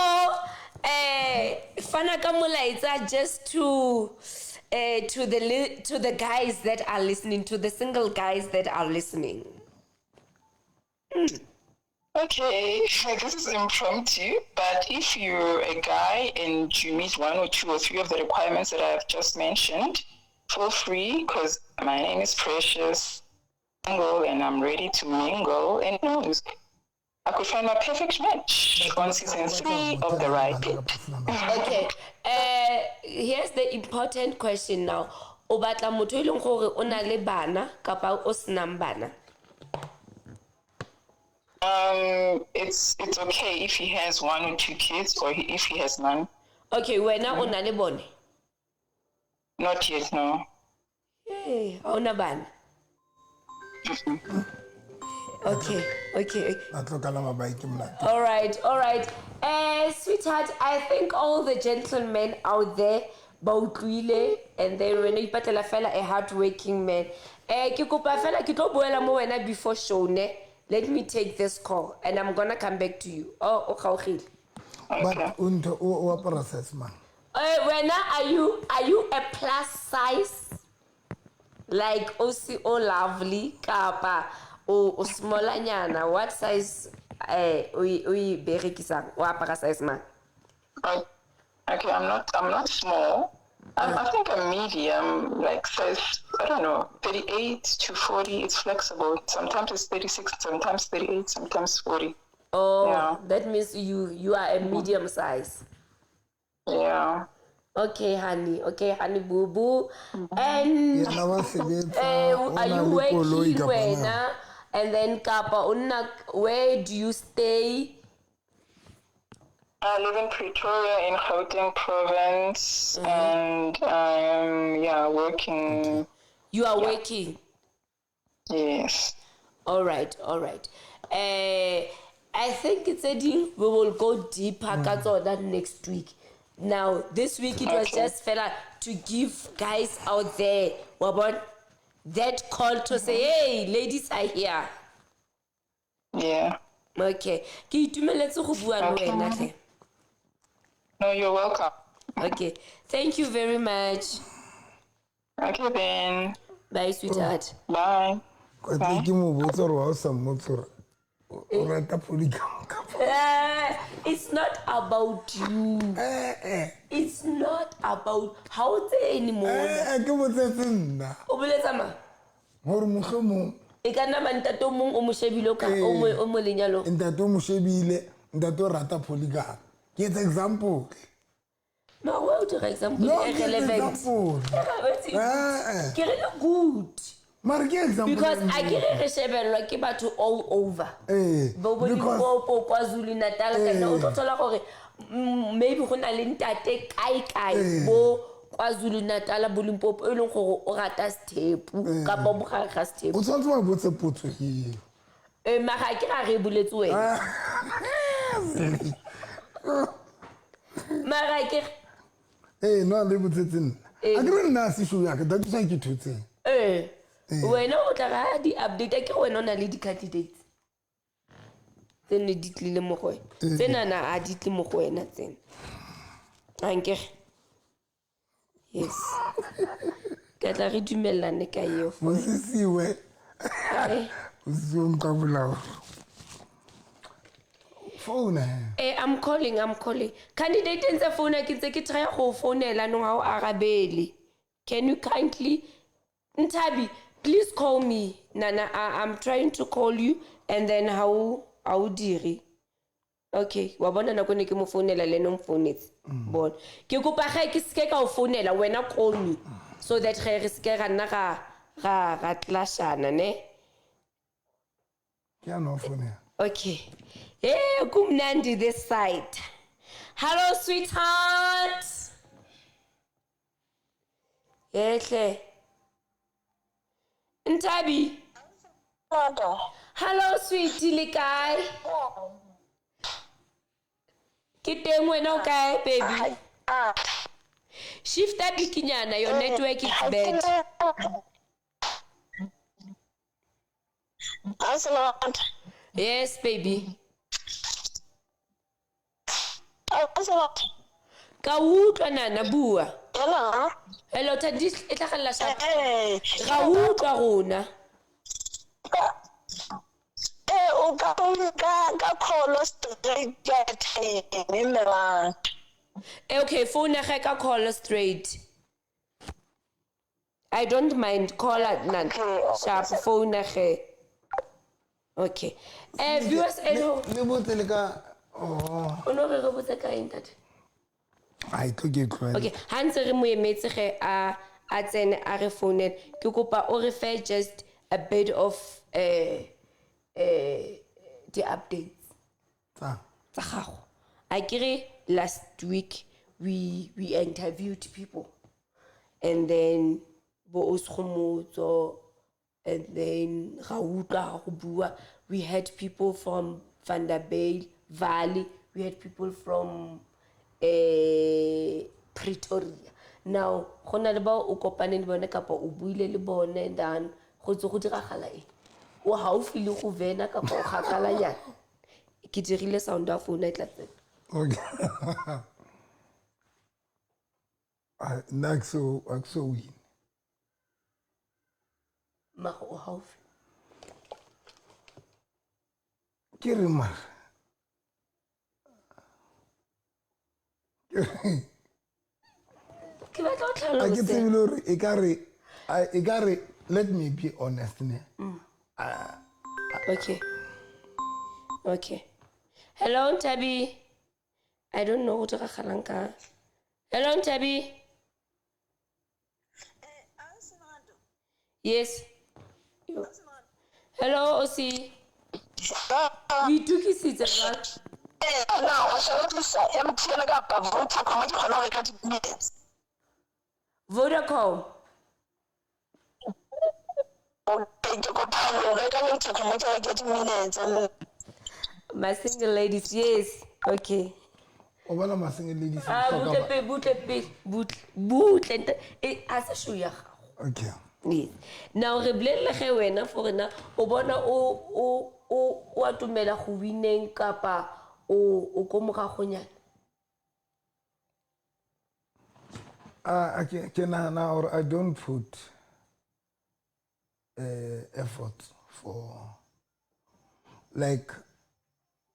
fana ka molaetsa just to the guys that are listening, to the single guys that are listening. Okay, this is impromptu, but if you're a guy and you meet 1 or 2 or 3 of the requirements that I've just mentioned, feel free, because my name is Precious, single, and I'm ready to mingle. And who knows, I could find my perfect match on season 3 of The Right Pit. Okay, here's the important question now. O batla motho e leng gore o na le bana kapa o senang bana? It's okay if he has 1 or 2 kids or if he has none. Okay, wena o na le bone? Not yet, no. Hey, ha ona bana. Okay. All right. Sweetheart, I think all the gentlemen out there ba utlwile, and then wena ipatlela fela a hardworking man. Ke kopa fela ke tlo boela mo wena before show ne. Let me take this call and I'm gonna come back to you. Oh, o kgaogile. But o o apara size mang? Wena, are you a plus size? Like OCO lovely kapa o smallanyana? What size o e berekisang? O apara size mang? Okay, I'm not small. I think I'm medium, like size, I don't know, 38 to 40. It's flexible. Sometimes it's 36, sometimes 38, sometimes 40. Oh, Yeah. that means you are a medium size. Yeah. Okay, honey. Okay, honey, boo boo. And Yena wa sebetsa, o are na you le koloi working kapa na? wena? And then kapa o nna, where do you stay? I live in Pretoria in Gauteng province, and I'm working. You are working. Yes. All right, all right. I think it's a deal. We will go deeper ka tsona next week. Now, this week it was Okay. just fella to give guys out there wa bona, that call to say, hey, ladies are here. Yeah. Okay. Ke itumeletse go bua le Okay. wena hle. No, you're welcome. Okay. Thank you very much. Okay then. Bye, sweetheart. Bye. Ka tle ke mo botse gore wa o sa mmotse gore o rata polygamy kapa It's not about you. Eh, eh. It's not about how o tsene mona. Eh, eh, ke botsetse nna O boletsa mang? gore mohlomong E ka nna mantate o mong o mo shebile o ka o mo o mo lenyalong. ntate o mo shebile, ntate o rata polygamy. Ke etsa example. Mara wa o dira example No, e ke etsa relevant. example. E Eh, eh. Ke re le good. Mara ke example Because e a ke re re shebellwa ke batho all over. Eh, Bo bo because Limpopo, KwaZulu Natal ka nna o tlo thola gore maybe go na le ntate kae kae Eh. bo KwaZulu Natal bo Limpopo e leng gore o rata sethepu kapa o mogare ga sethepu. O tshwanetse wa botse potso eo. Eh, mara ke ga re e boletse wena. Mara ke Ee, no, le botsetse nna. Eh. A ke re nna a se show ya ka, that's why ke thotseng. eh wena o tla ga di-update a ke re wena o na le di-candidates tse ne di tlile mo go wena tsenana a di tle mo go wena tsena ankere yes ke tla re dumellane ka eo Mosisiwe. Eh. Mosisiwe nka bolao. Phone. Eh, I'm calling, I'm calling. Candidate e ntse founa ke ntse ke try go founela nong ha o arabele. Can you kindly Nthabi, please call me. Nana, I'm trying to call you and then how o dire. Okay, wa bona nako ne ke mo founela le ene o mfounetse. Bona. Ke kopa ge ke seke ka o founela wena call me so that ge re seke ra nna ra clashana ne. Ke a no founela. Okay. Hey, kumnandi this side. Hello, sweetheart. Yehle. Nthabi. Hello, sweetie, le kae? Ke teng wena o kae, baby? Shifta bikinyana, your network is bad. Yes, baby. Ka utlwa nana bua. Hello. Hello, Thandi, e tlhagelela sharp. Eh, Ra utlwa rona. eh, o ka ka call straight ya teng mme Okay, phone ge ka call straight. I don't mind call at none. Sharp phone ge. Okay. Eh viewers at home. Le botse le ka oh, O no re re botse ka eng ntate? ai tlo ke tlohele. Okay, ha ntse re mo emetse ge a tsene a re founele. Ke kopa o re fe just a bit of the updates. Tsa. Tsa gago. A ke re last week we interviewed people and then bo Osgomotso and then ra utlwa go bua. We had people from Vanderbijl Valley, we had people from Pretoria. Now go na le bao o kopaneng le bone kapa o buile le bone, then go tse go diragala eng? O haufi le go vena kapa o kgakalanyana? Ke dirile sound ya phone e tla tsena. Okay. Ah, nna ha ke so win. Mara o haufi. Ke re mara. Ke batla ho A ke tlhalose. tsebe le hore ekare, let me be honest ne. Okay. Okay. Hello, Ntabi. I don't know go diragalang ka. Hello, Ntabi. Yes. Yo. Hello, Osi. O itukisitse jwang? Na o sebedisa MTN kapa Vodacom ke kgona ho reka di-minutes? Vodacom. Okay, ke kopa ho reka Vodacom ke reke di-minutes. My single ladies, yes. Okay. O bona ma-single ladies Ah, hloka butle pe, butle pe, butle, butle. Eh, a se show ya gago. Okay. Yes. Now re bolelle ge wena for rena o bona o atumela go wineng kapa o ko moragonyana. Ke nahana gore I don't put effort for, like,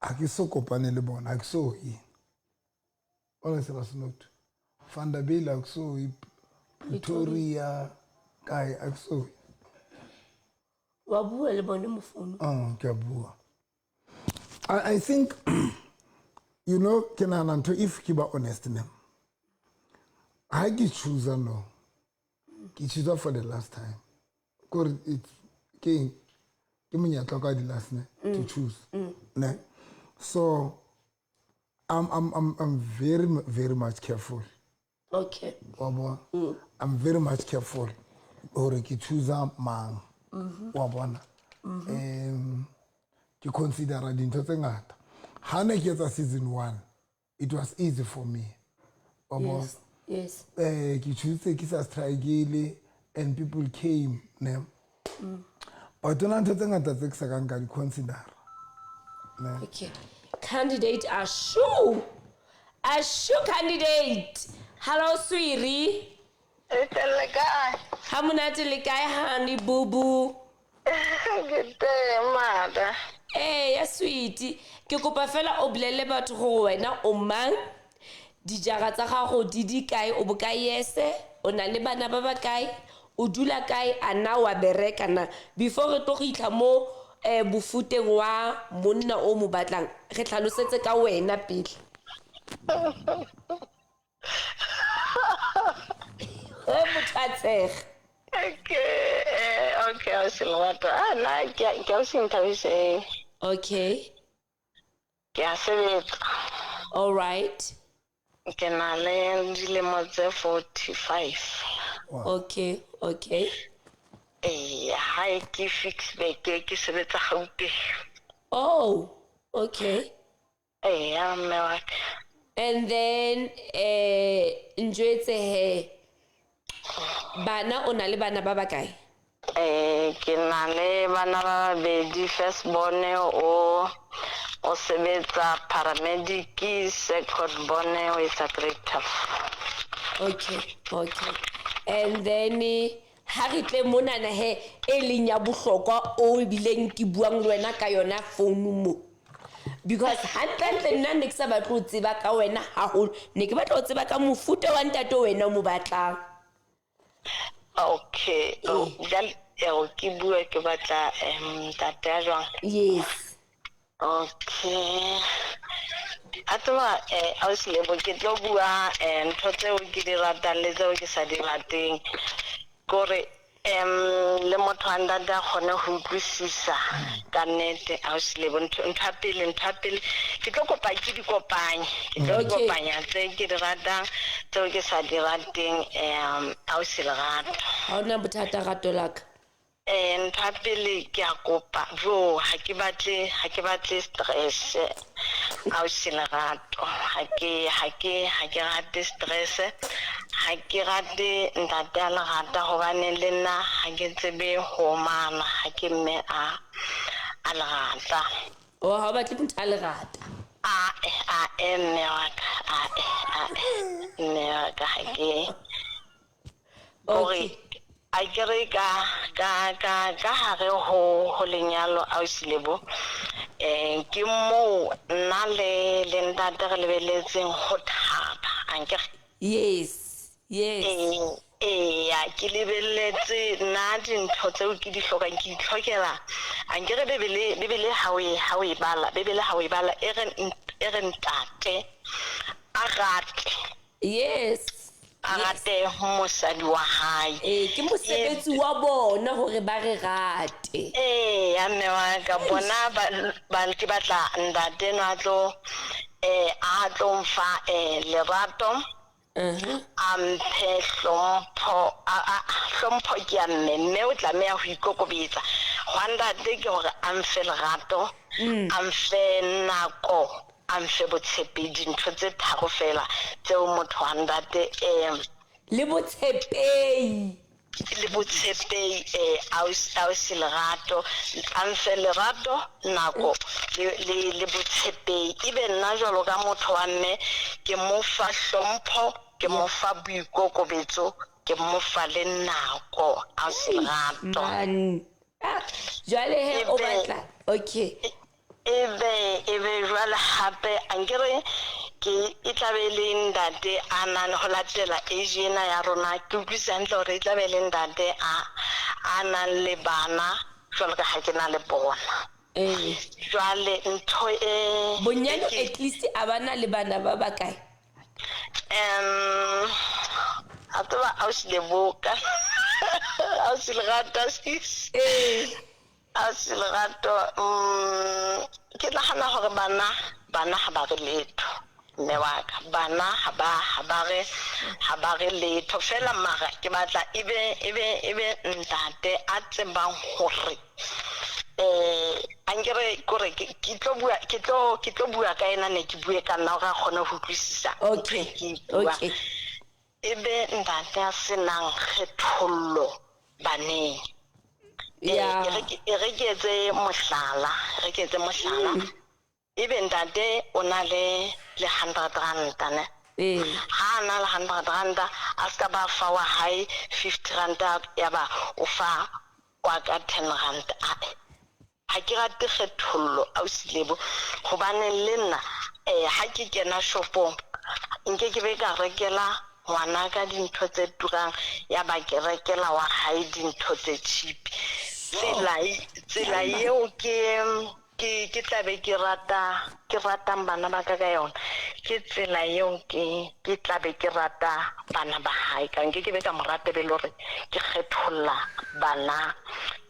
ha ke so kopane le bona, ha ke so ye. On a serious note, Vanderbijl ha ke so ye, Pretoria kae ha ke so ye. Wa bua le bone mo founung. Oh, ke a bua. I think, you know, ke nahana ntho, if ke ba honest ne, ha ke choose no, ke choose for the last time. Kore it's ke eng? Ke monyetla wa ka di last ne, to choose. Ne? So I'm very, very much careful. Okay. Wa bona? I'm very much careful hore ke choose mang. Wa bona? Ke considera dintho tse ngata. Ha ne ke etsa season 1, it was easy for me. Wa bona? Yes. Yes. Ke choose ke sa struggle and people came, ne. But hona ntho tse ngata tse ke sa kang ka di consider. Ne. Okay. Candidate Ashu. Ashu candidate. Hello, sweetie. E telle kae? Ha monate le kae, honey boo boo? Ke teng, mata. Eh, ya sweetie. Ke kopa fela o bolelle batho gore wena o mang, dijara tsa gago di di kae, o bokae yese, o na le bana ba ba kae, o dula kae, a na wa bereka na. Before re tlo go itlha mo bofuteng wa monna o mo batlang, re tlhalosetse ka wena pele. Motho a tshega. Okay, okay, ausi Lerato. Ah, nna ke ausi Nthabiseng. Okay. Ke a sebetsa. All right. Ke na le dilemo tse 45. Okay, okay. Ee, hae ke Ficksburg, ke sebetsa Gauteng. Oh, okay. Eya, mme wa ka. And then njwetse he bana, o na le bana ba ba kae? Ke na le bana ba babedi. First born o sebetsa paramedic, second born o etsa grade 12. Okay, okay. And then ha re tle monana he e leng ya bohlokwa o ebileng ke buang le wena ka yona phone mo. Because hantlentle nna ne ke sa batle ho tseba ka wena haholo, ne ke batla ho tseba ka mofuta wa ntate wena o mo batlang. Okay, jwale ke bua ke batla ntate ya jwang? Yes. Okay. A tseba ausi Lebo, ke tlo bua ntho tseo ke di ratang le tseo ke sa di rateng. Kore le motho wa ntate a kgone ho utlwisisa ka nnete ausi Lebo. Ntho ya pele, ke tlo kopa ke di kopanye. Ke tlo Okay. kopanya tse ke di ratang, tseo ke sa di rateng, ausi Lerato. Ha hona bothata, rato la ka. Ntho ya pele ke a kopa, jo, ha ke batle stress, ausi Lerato. Ha ke rate stress. Ha ke rate ntate a lerata hobane le nna ha ke tsebe ho mana, ha ke mme a lerata. Oh, ha o batle motho a lerata. A mme wa ka, a mme wa ka, ha ke Okay. hore a ke re ka hare ho lenyalo ausi Lebo, ke moo nna le ntate re lebeletseng ho thaba, ankere? Yes, yes. Eya, ke lebelletse nna dintho tseo ke di hlokang, ke itlhokela. Ankere Bibele, Bibele ha o e, ha o e bala, Bibele ha o e bala e re, e re ntate a rate. Yes. A rate mosadi wa hae. Ee, ke mosebetsi wa bona hore ba re rate. Eya, mme wa ka, bona ba, ba, ke batla ntate enwa a tlo, a tlo mfa, lerato. A mphe hlompho, a, a, hlompho ke ya mme, mme o tlameha ho ikokobetsa. Hwa ntate ke hore a mfe lerato, a mfe nako, a mfe botshepehi, dintho tse tharo feela tseo motho wa ntate, Le botshepehi. Le botshepehi, ausi Lerato, a mfe lerato, nako le, le, le botshepehi. Ebe nna jwalo ka motho wa mme ke mo fa hlompho, ke mo fa boikokobetso, ke mo fa le nako, ausi Lerato. Man. Ah, jwale he o batla. Okay. Ebe, ebe jwale hape ankere ke e tla be le ntate a nang ho latela age ena ya rona, ke utlwisisa hantle hore e tla be le ntate a, a nang le bana jwalo ka ha ke na le bona. Jwale ntho e Bonyane at least a bana le bana ba bakae? A tseba ausi Leboka. Ausi Lerato, sis. Ausi Lerato, ke nahana hore bana, bana ha ba re letho. Mme wa ka, bana ha ba, ha ba re, ha ba re letho fela, mara ke batla ebe, ebe, ebe ntate a tsebang hore, ankere kore ke, ke tlo bua, ke tlo, ke tlo bua ka ena, ne ke bue ka nna hore a kgone ho utlwisisa ntho e ke e buang. Ebe ntate a senang kgethollo baneng. E re ke etse mohlala, re ke etse mohlala. Ebe ntate o na le, le hundred ranta, ne? Ha a na le hundred ranta, a ska ba fa wa hae fifty ranta, ya ba o fa wa ka ten ranta. Ae, ha ke rate kgethollo, ausi Lebo, hobane le nna, ha ke kena shopong, nke ke be ka rekela ngwana ka dintho tse turang, ya ba ke rekela wa hae dintho tse cheap. Tsela, tsela eo ke, ke, ke tla be ke rata, ke ratang bana ba ka ka yona, ke tsela eo ke, ke tla be ke rata bana ba hae ka. Nke ke be ka mo rata be le hore ke kgetholla bana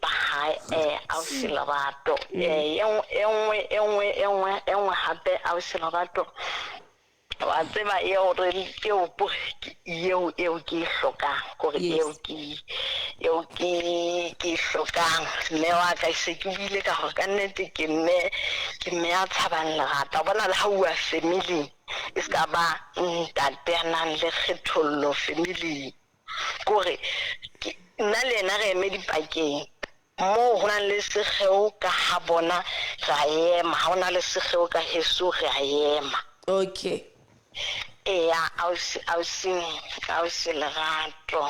ba hae, ausi Lerato. E nngwe, e nngwe, e nngwe, e nngwe, e nngwe hape, ausi Lerato. Wa tseba eo re, eo po, eo, eo ke e hlokang, kore eo ke, eo ke, ke e hlokang. Mme wa ka, se ke buile ka hore ka nnete ke mme, ke mme ya tshabang lerata. O bona le ha uwa family, e ska ba ntate ya nang le kgethollo family. Kore ke, nna le yena re eme dipakeng moo ho nang le sekgeo ka ha bona, re a ema. Ha ho na le sekgeo ka heso, re a ema. Okay. Eya, ausi, ausi, ausi Lerato.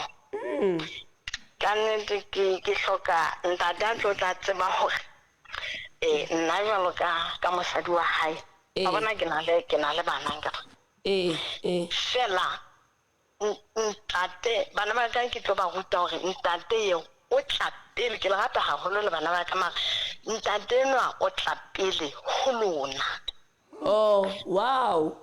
Ka nnete ke, ke hloka ntate a tlo tla tseba hore, nna jwalo ka, ka mosadi wa hae, wa bona ke na le, ke na le bana nkare. Fela, ntate, bana ba ka ke tlo ba ruta hore ntate eo o tla pele, ke le rata haholo le bana ba ka, mara ntate enwa o tla pele ho lona. Oh, wow.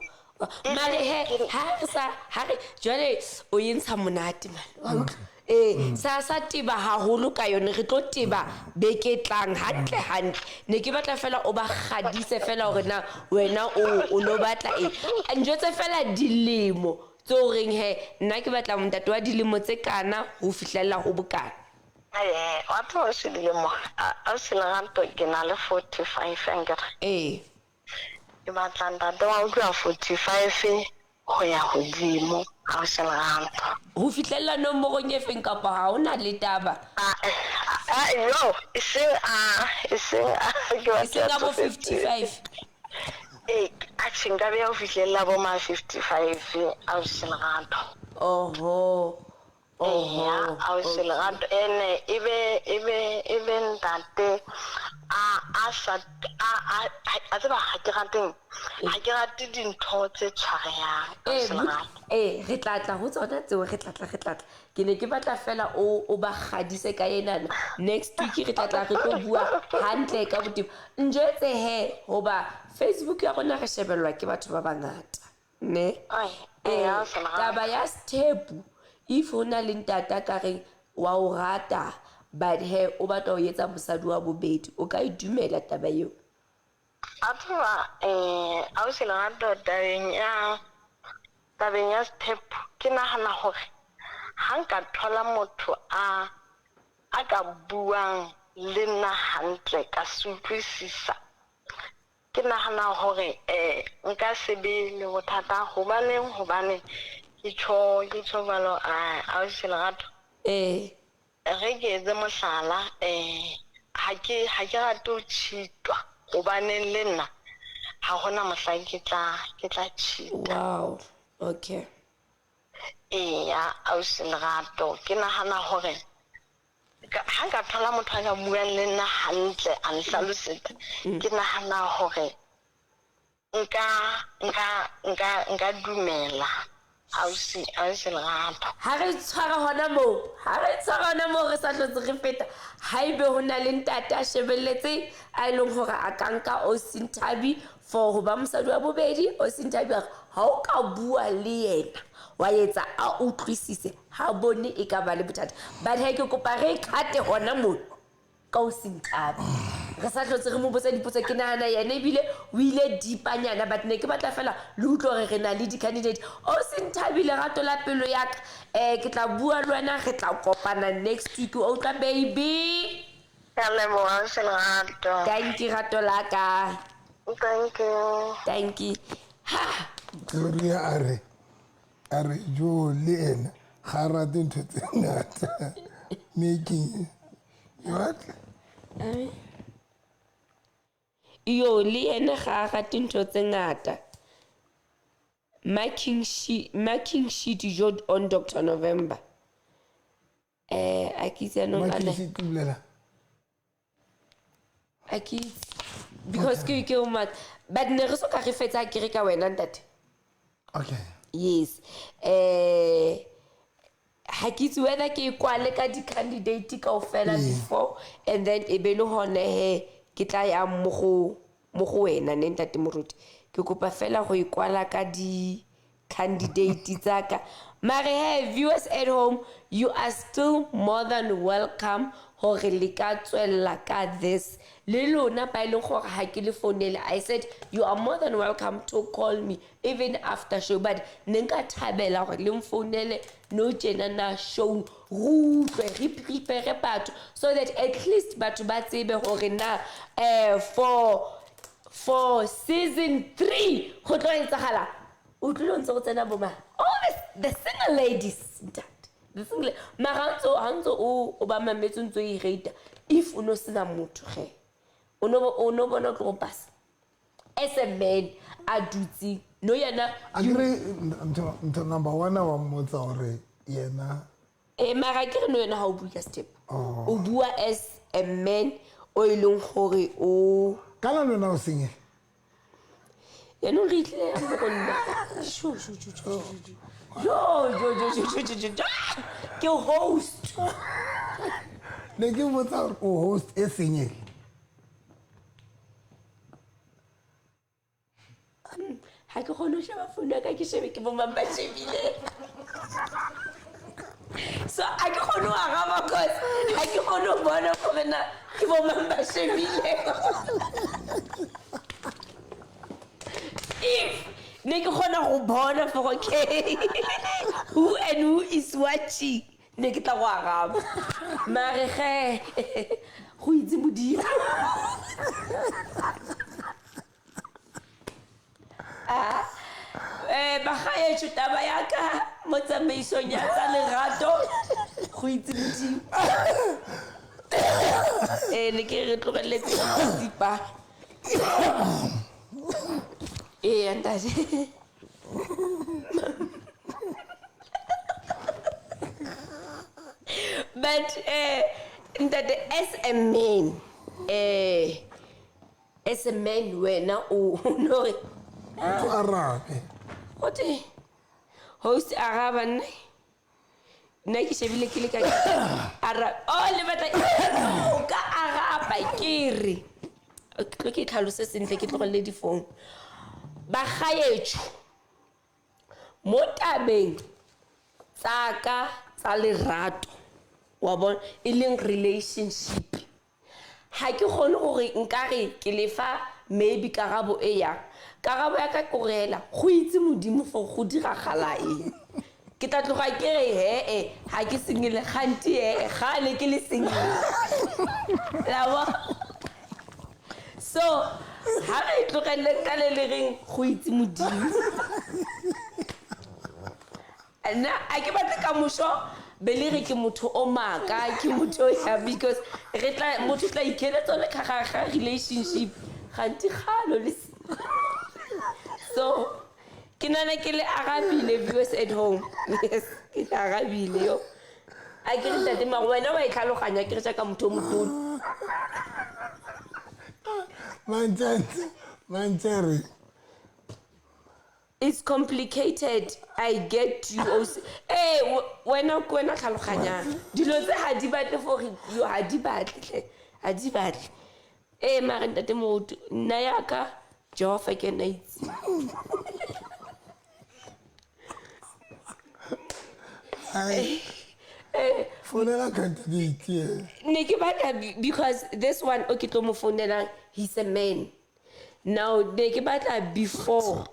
Mare he, ha re sa, ha re, jwale o e ntsha monate, man. Wa utlwa? Sa, sa teba haholo ka yone, re tlo teba beke e tlang hantle hantle. Ne ke batla fela o ba kgadise fela hore na wena o, o no batla eng. Njwetse fela dilemo tse o reng he, nna ke batla ntate wa dilemo tse kana ho fihlella ho bokana. Wa tseba o se dilemo, a, o se Lerato, ke na le 45 ankere. Ke batla ntate wa utlwa 45 ho ya hodimo, ha o se Lerato. Ho fihlella nomorong e feng kapa ha hona le taba? No, e seng a, e seng a, ke batla E seng a bo tsofetse. 55. Atjhe, nka beha ho fihlella bo ma 55, ha o se Lerato. Oho. Oho. Eya, ha o se Lerato. Ene, ebe, ebe, ebe ntate a sa a tseba ha ke rateng, ha ke rate dintho tse tshwarehang. Ee, re tla tla ho tsona tseo, re tla tla, re tla tla. Ke ne ke batla fela o ba kgadise ka enana. Next week re tla tla re tlo bua hantle ka botebo. Njwetse he, hoba Facebook ya rona re shebellwa ke batho ba bangata, ne? Ee, taba ya sethepu, if ho na le ntata ka reng wa o rata, but he o batla ho etsa mosadi wa bobedi, o ka e dumela taba eo? A tseba, ausi Lerato, tabeng ya sethepu, ke nahana hore ha nka thola motho a ka buang le nna hantle, ka se utlwisisa, ke nahana hore nka se be le bothata. Hobaneng? Hobane ke tjho jwalo, ausi Lerato, re ke etse mohlala, ha ke rate ho cheat-wa, hobaneng le nna ha hona mohlang ke tla cheat-a. Wow, okay. Eya, ausi Lerato, ke nahana hore ha nka thola motho a ka buang le nna hantle, a nhlalosetsa, ke nahana hore nka dumela, ausi Lerato. Ha re tshwara hona moo, ha re tshwara hona moo, re sa hlotse re feta. Ha ebe ho na le ntate a shebelletseng, a e leng hore a ka nka Osinthabi for ho ba mosadi wa bobedi, Osinthabi a re ha o ka bua le yena, wa etsa a utlwisise, ha bone e ka ba le bothata. But he, ke kopa re cut-e hona moo ka Osinthabi, re sa hlotse re mo botsa dipotso. Ke nahana yena ebile o ile deep-anyana, but ne ke batla fela le utlwe hore re na le di-candidate. O Senthabi, lerato la pelo ya ka, ke tla bua le wena, re tla kopana next week, o utlwa, baby? Ke a leboha, ausi Lerato. Thank you, rato la ka. Thank you. Thank you. Ha. Gloria a re jo le ena ga a rate ntho tse ngata, making what? Yo, le yena ga a rate ntho tse ngata, marking sheet jo on Dr November, a ke itse yanong Marking sheet o bolela? A ke itse because ke o mat, but ne re so ka re fetsa, ke re ka wena, ntate. Okay. Yes, ha ke itse whether ke e kwale ka di-candidate kaofela before, and then e be le hone he ke tla yang mo go wena, ne, ntate Moruti. Ke kopa fela go e kwala ka di-candidate tsaka. Mare he, viewers at home, you are still more than welcome gore le ka tswella ka this le lona ba e leng gore ga ke le founele. I said you are more than welcome to call me even after show, but ne nka thabela gore le mfounele no tjena na show, re utlwe, re prepare batho so that at least batho ba tsebe gore na for season 3 go tlo etsagala. O tlile o ntse go tsena boma, all the single ladies, ntate, the single. Mara ha ntse o ba mametse, o ntse o e rata, if o no sena motho ge o no bona o tlo go pasa as a man a dutseng no yena. A kere ntho number one wa mmotsa gore yena. Ee, mara ke re no yena ga o bue ka step, o bua as a man o e leng gore o Kana le wena o single? Yaanong re itlile yang mo go nna? Sho, sho, sho, sho, sho, sho. Jo, jo, jo, jo, jo, jo, jo, jo. Ke host. Ne ke botsa gore o host e single. Ga ke kgone go sheba founu ya ka, ke shebe ke bomang ba shebile, so a ke kgone go araba cause ga ke kgone go bona gore na ke bomang ba shebile. If ne ke kgona go bona for okay, who and who is watching, ne ke tla go araba. Mare ge go itse Modimo. Bagaetsho, taba ya ka mo tsamaisong ya tsa lerato, go itse Modimo. Ee, ne ke re tlogeletse tsipa. Ee, ntate. But ntate, as a man, As a man wena o no re O arabe. Gote host araba nne nna ke shebile ke le ka ara oh le batla o ka araba ke re ke tlo ke tlhalose sentle ke tlogelele difounu. Bagaetsho, mo tabeng tsa ka tsa lerato wa bona e leng relationship, ga ke kgone gore nkare ke lefa maybe karabo e yang. Karabo ya ka ke gore hela go itse Modimo for go diragala eng. Ke tla tloga ke re hee ga ke single, gante hee gale ke le single la bo. So ha re tlogeleng ka le le reng go itse Modimo. Nna a ke batle ka moso be le re ke motho o maaka, ke motho o ya, because re tla motho tla ikeletsa le ka gare ga relationship gante kgalo le so ke nana ke le arabile, viewers at home. Yes, ke le arabile yo. A ke re ntate mare wena wa e tlhaloganya ke re jaaka motho o motona. Mantse. It's complicated. I get you. Eh, wena ke wena tlhaloganyang. Dilo tse ha di batle for yo, ha di batle hle. Ha di batle. Eh, mare ntate Moruti, nna ya ka Jehova ke ena a itse. Ai. Founela candidate e. Ne ke batla because this one o ke tlo mo founelang, he's a man. Now ne ke batla before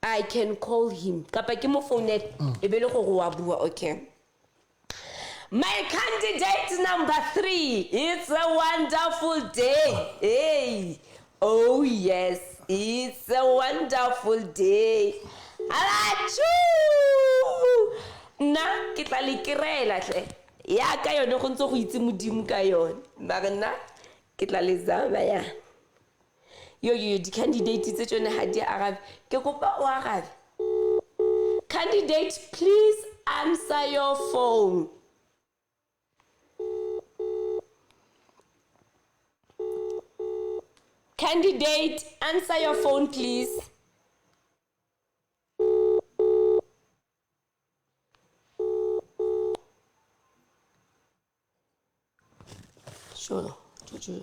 I can call him kapa ke mo founela e be le gore wa bua. Okay. My candidate number 3. It's a wonderful day. Hey. Oh yes, it's a wonderful day. Alachu! Nna ke tla le kry-ela tle. Ya ka yone go ntse go itse Modimo ka yone. Mare nna ke tla le zama ya. Yo yo di-candidate tse tsone ha di arabe. Ke kopa o arabe. Candidate, please answer your phone. Candidate, answer your phone, please. Sure, sure.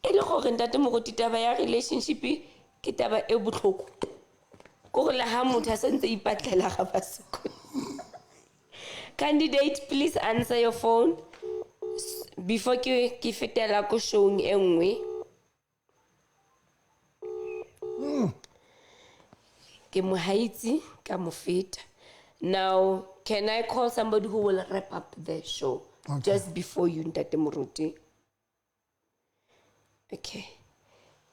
E le gore ntate Moruti taba ya relationship ke taba e botlhoko. Ke gore le ha motho a santse a ipatlela ga ba sekolo. Candidate, please answer your phone before ke fetela ko showng e nngwe. Ke mo haitse ka mo feta. Now, can I call somebody who will wrap up the show? Okay. Just before you, Ntate Moruti? Okay.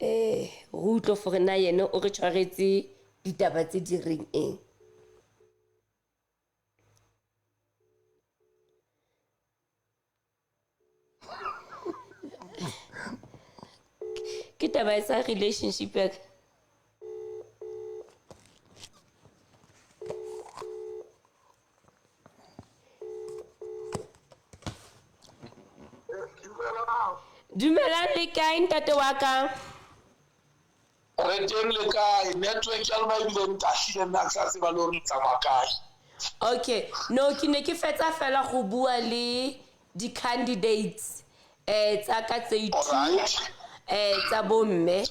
Re utlwe gore na yena o re tshwaretse ditaba tse di reng eng. Ke taba ya relationship ya ka. Dumelang le kae ntate wa ka? Re teng le kae? Network ya lona ebile ntahlile nna ke sa tseba le hore le tsamaya kae. Okay, no ke ne ke fetsa fela go bua le di-candidates tsa ka tse two tsa bomme.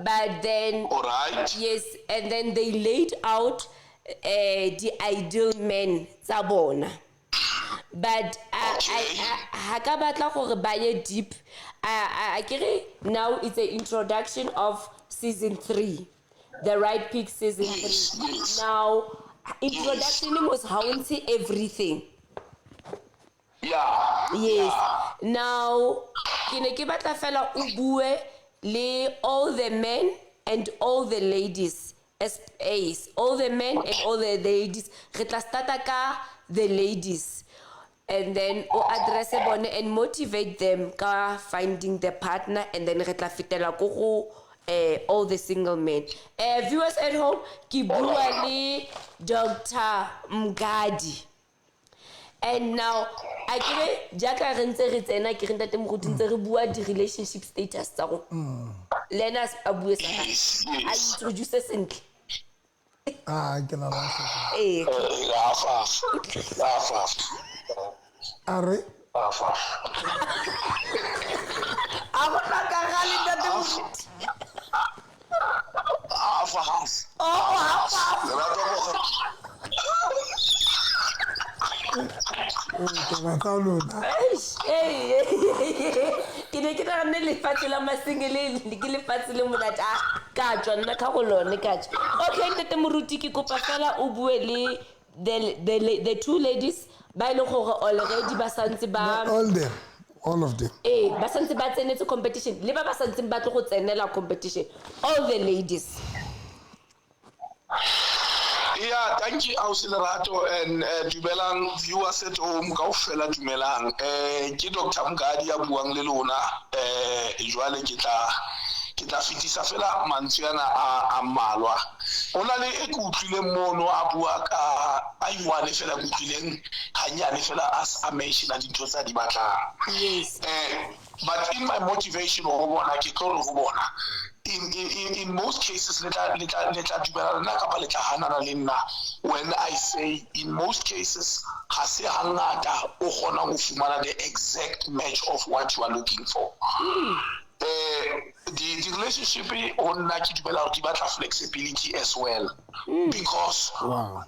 But then yes, and then they laid out the ideal men tsa bona. But ha ka batla gore ba ye deep. I kere now it's an introduction of season 3, the Right Pick season 3. Now introduction was how to everything. Yeah. Yes. Now ke ne ke batla fela o bue le all the men and all the ladies. As ace, all the men and all the ladies. Re tla starta ka the ladies. And then o address bone and motivate them ka finding the partner, and then re tla fetela ko go all the single men. Viewers at home, ke bua le Dr. Mngadi. And now a kere jaaka re ntse re tsena ke re ntate moruti ntse re bua di-relationship status tsa rona. Le ena a bue sa gagwe. Yes, A yes. introduce sentle. Ah, ke la lahla. Ee. Half half. Half half. A re Half half. A go tlhokagale ntate moruti. Half half. Oh, half half. Lerato ko o taba tsa lona. Eish, ei, ei, ei, ei. Ke ne ke naganne lefatshe la masengele ke lefatshe le monate a ka tswa nna ka go lone ka tswa. Okay, ntate moruti ke kopa fela o bue le the two ladies ba e leng gore already ba santse ba All them, all of them. ee ba santse ba tsenetse competition le ba ba santseng ba tlo go tsenela competition, all the ladies. Yeah, thank you Ausi Lerato and dumelang viewers at home kaofela dumelang. Ke Dr. Mokadi ya buang le lona. Jwale ke tla fetisa fela mantswe ana a mmalwa. Ho na le e ke utlwileng mono a bua ka a iwane fela ke utlwileng hanyane fela a mention dintho tsa di batlang. Yes. But in my motivation ho bona ke tlo re ho bona in most cases le tla dumela nna kapa le tla hanana le nna when I say in most cases ha se hangata o kgonang ho fumana the exact match of what you are looking for. The relationship ho nna ke dumela hore di batla flexibility as well. Because Wow.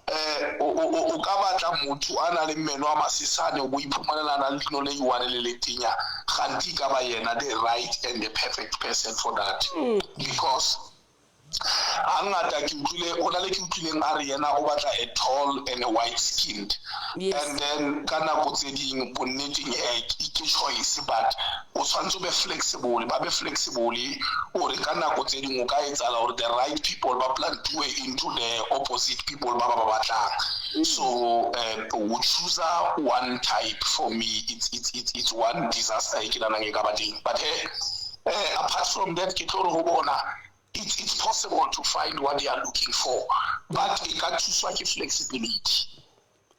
o ka batla motho a nang le meno a masesane o bo iphumanela a nang le leino le iwane le letenya kganti ka ba yena the right and the perfect person for that. Because hangata ke utlwile ho na le ke utlwileng a re yena o batla a tall and a white skinned. Yes. And then ka nako tse ding bonneteng ke choice but o tshwanetse o be flexible, ba be flexible hore ka nako tse ding o ka etsahala hore the right people ba plantuwe into the opposite people ba ba ba batlang. So o choose one type for me it's one disaster e ke nahanang e ka ba teng. But apart from that ke tlo re ho bona it's possible to find what they are looking for, but e ka thuswa ke flexibility.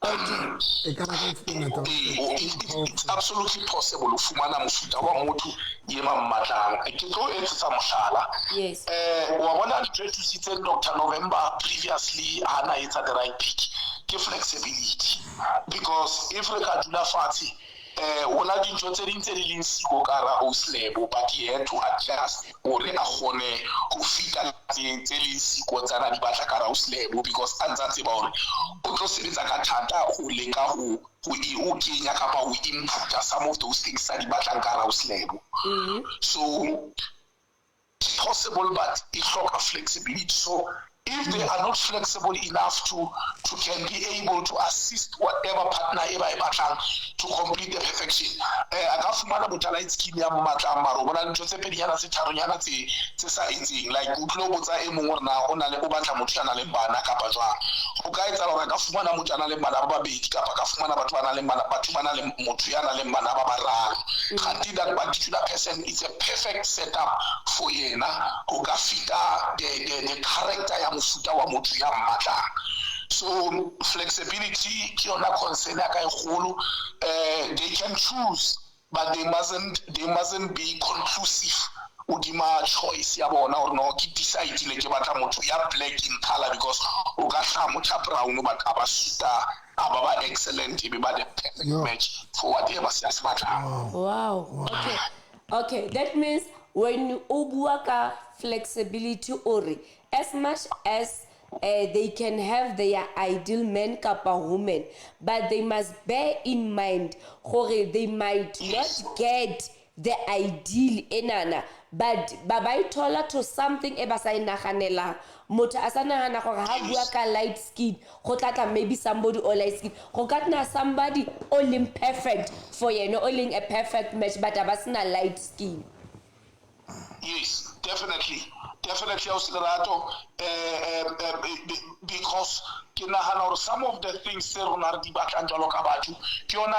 E ka ba ka fumana taba. It's absolutely possible ho fumana mofuta wa motho ye ba mmatlang. Ke tlo etsetsa mohlala. Yes. Wa bona ntho e thusitseng Dr. November previously ha na etsa the right pick ke flexibility. Because if re ka dula fatshe ho na dintho tse ding tse di leng siko ka hara house lebo, but he had to adjust hore a kgone ho fita tse leng siko tsa na di batla ka hara house lebo, because a ntsa tseba hore o tlo sebetsa ka thata ho leka ho kenya kapa ho inputa some of those things tsa di batlang ka hara house lebo. So it's possible, but e hloka flexibility. So if they are not flexible enough to can be able to assist whatever partner e ba e batlang to complete the perfection, a ka fumana motho a light skin ya mmatlang, mara o bona ntho tse pedinyana tse tharonyana tse sa etseng. Like o tlilo botsa e mong hore na o na le o batla motho ya nang le bana kapa jwang. Ho ka etsahala hore a ka fumana motho ya nang le bana ba babedi kapa ka fumana batho ba nang le bana, batho ba nang le motho ya nang le bana ba bararo. Kganti that particular person is a perfect setup for yena ho ka fita the character ya mofuta wa motho ya mmatlang. So flexibility ke yona concern ya ka e kgolo. They can choose, but they mustn't be conclusive hodima choice ya bona hore no ke decide le ke batla motho ya black in color, because o ka hlaha motho ya brown but a ba suta a ba ba excellent e be ba the perfect match for whatever se a se batlang. Wow. Okay, that means when o bua ka flexibility ore as much as they can have their ideal man kapa woman, but they must bear in mind gore they might not get the ideal enana, but ba ba ithola to something e ba sa e naganelang. Motho a sa nagana gore ha bua ka light skin go tla tla maybe somebody o light skin, go ka nna somebody o leng perfect for yena, o leng a perfect match, but a ba sena light skin. Yes, Definitely, definitely, ausi Lerato, because ke nahana hore some of the things tse rona re di batlang jwalo ka batho, ke yona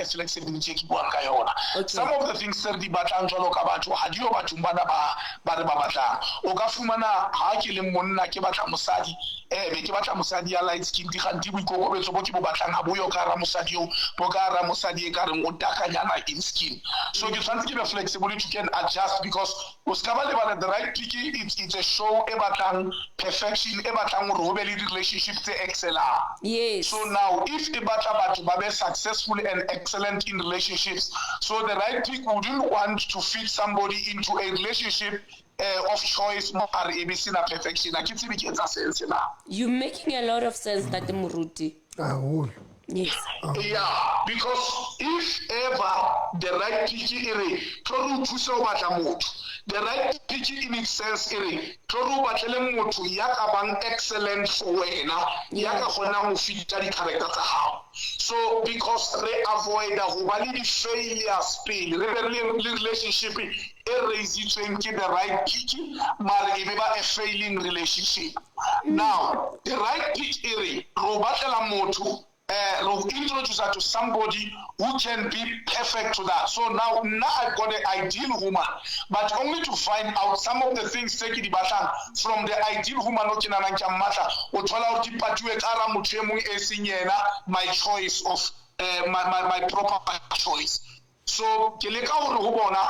flexibility e ke buang ka yona. Some of the things tse re di batlang jwalo ka batho ha di yo bathong bana ba re ba batlang. O ka fumana ha ke le monna ke batla mosadi, be ke batla mosadi ya light skin, dikganti boikokobetso bo ke bo batlang ha bo yo ka hara mosadi eo, bo ka hara mosadi e ka reng o darkanyana in skin. So ke tshwanetse ke be flexible to can adjust, because o ska ba lebala, The Right Pick, it's a show e batlang perfection, e batlang hore ho be le di-relationship tse excelang. So now if e batla batho ba be successful and excellent in relationships, so The Right Pick wouldn't want to fit somebody into a relationship of choice mare e be sena perfection. Ha ke tsebe ke etsa sense na. You making a lot of sense, Ntate Moruti. Haholo. Yes. Yeah, because if ever The Right Pick e re tlo re o thuse ho batla motho, The Right Pick in its sense e re tlo re o batlele motho ya ka bang excellent for wena, ya ka kgonang ho fita di-character tsa hao. So because re avoida ho ba le di-failures pele re be re le relationship e raisitsweng ke The Right Pick, mare e be ba a failing relationship. Now The Right Pick e re re o batlela motho, re introduce her to somebody who can be perfect to that. So now, now I've got the ideal woman, but only to find out some of the things tse ke di batlang from the ideal woman o ke nahanang ke a mmatla, o thola hore di patiwe ka hara motho e mong e seng yena my choice of my proper choice. So ke leka hore ho bona,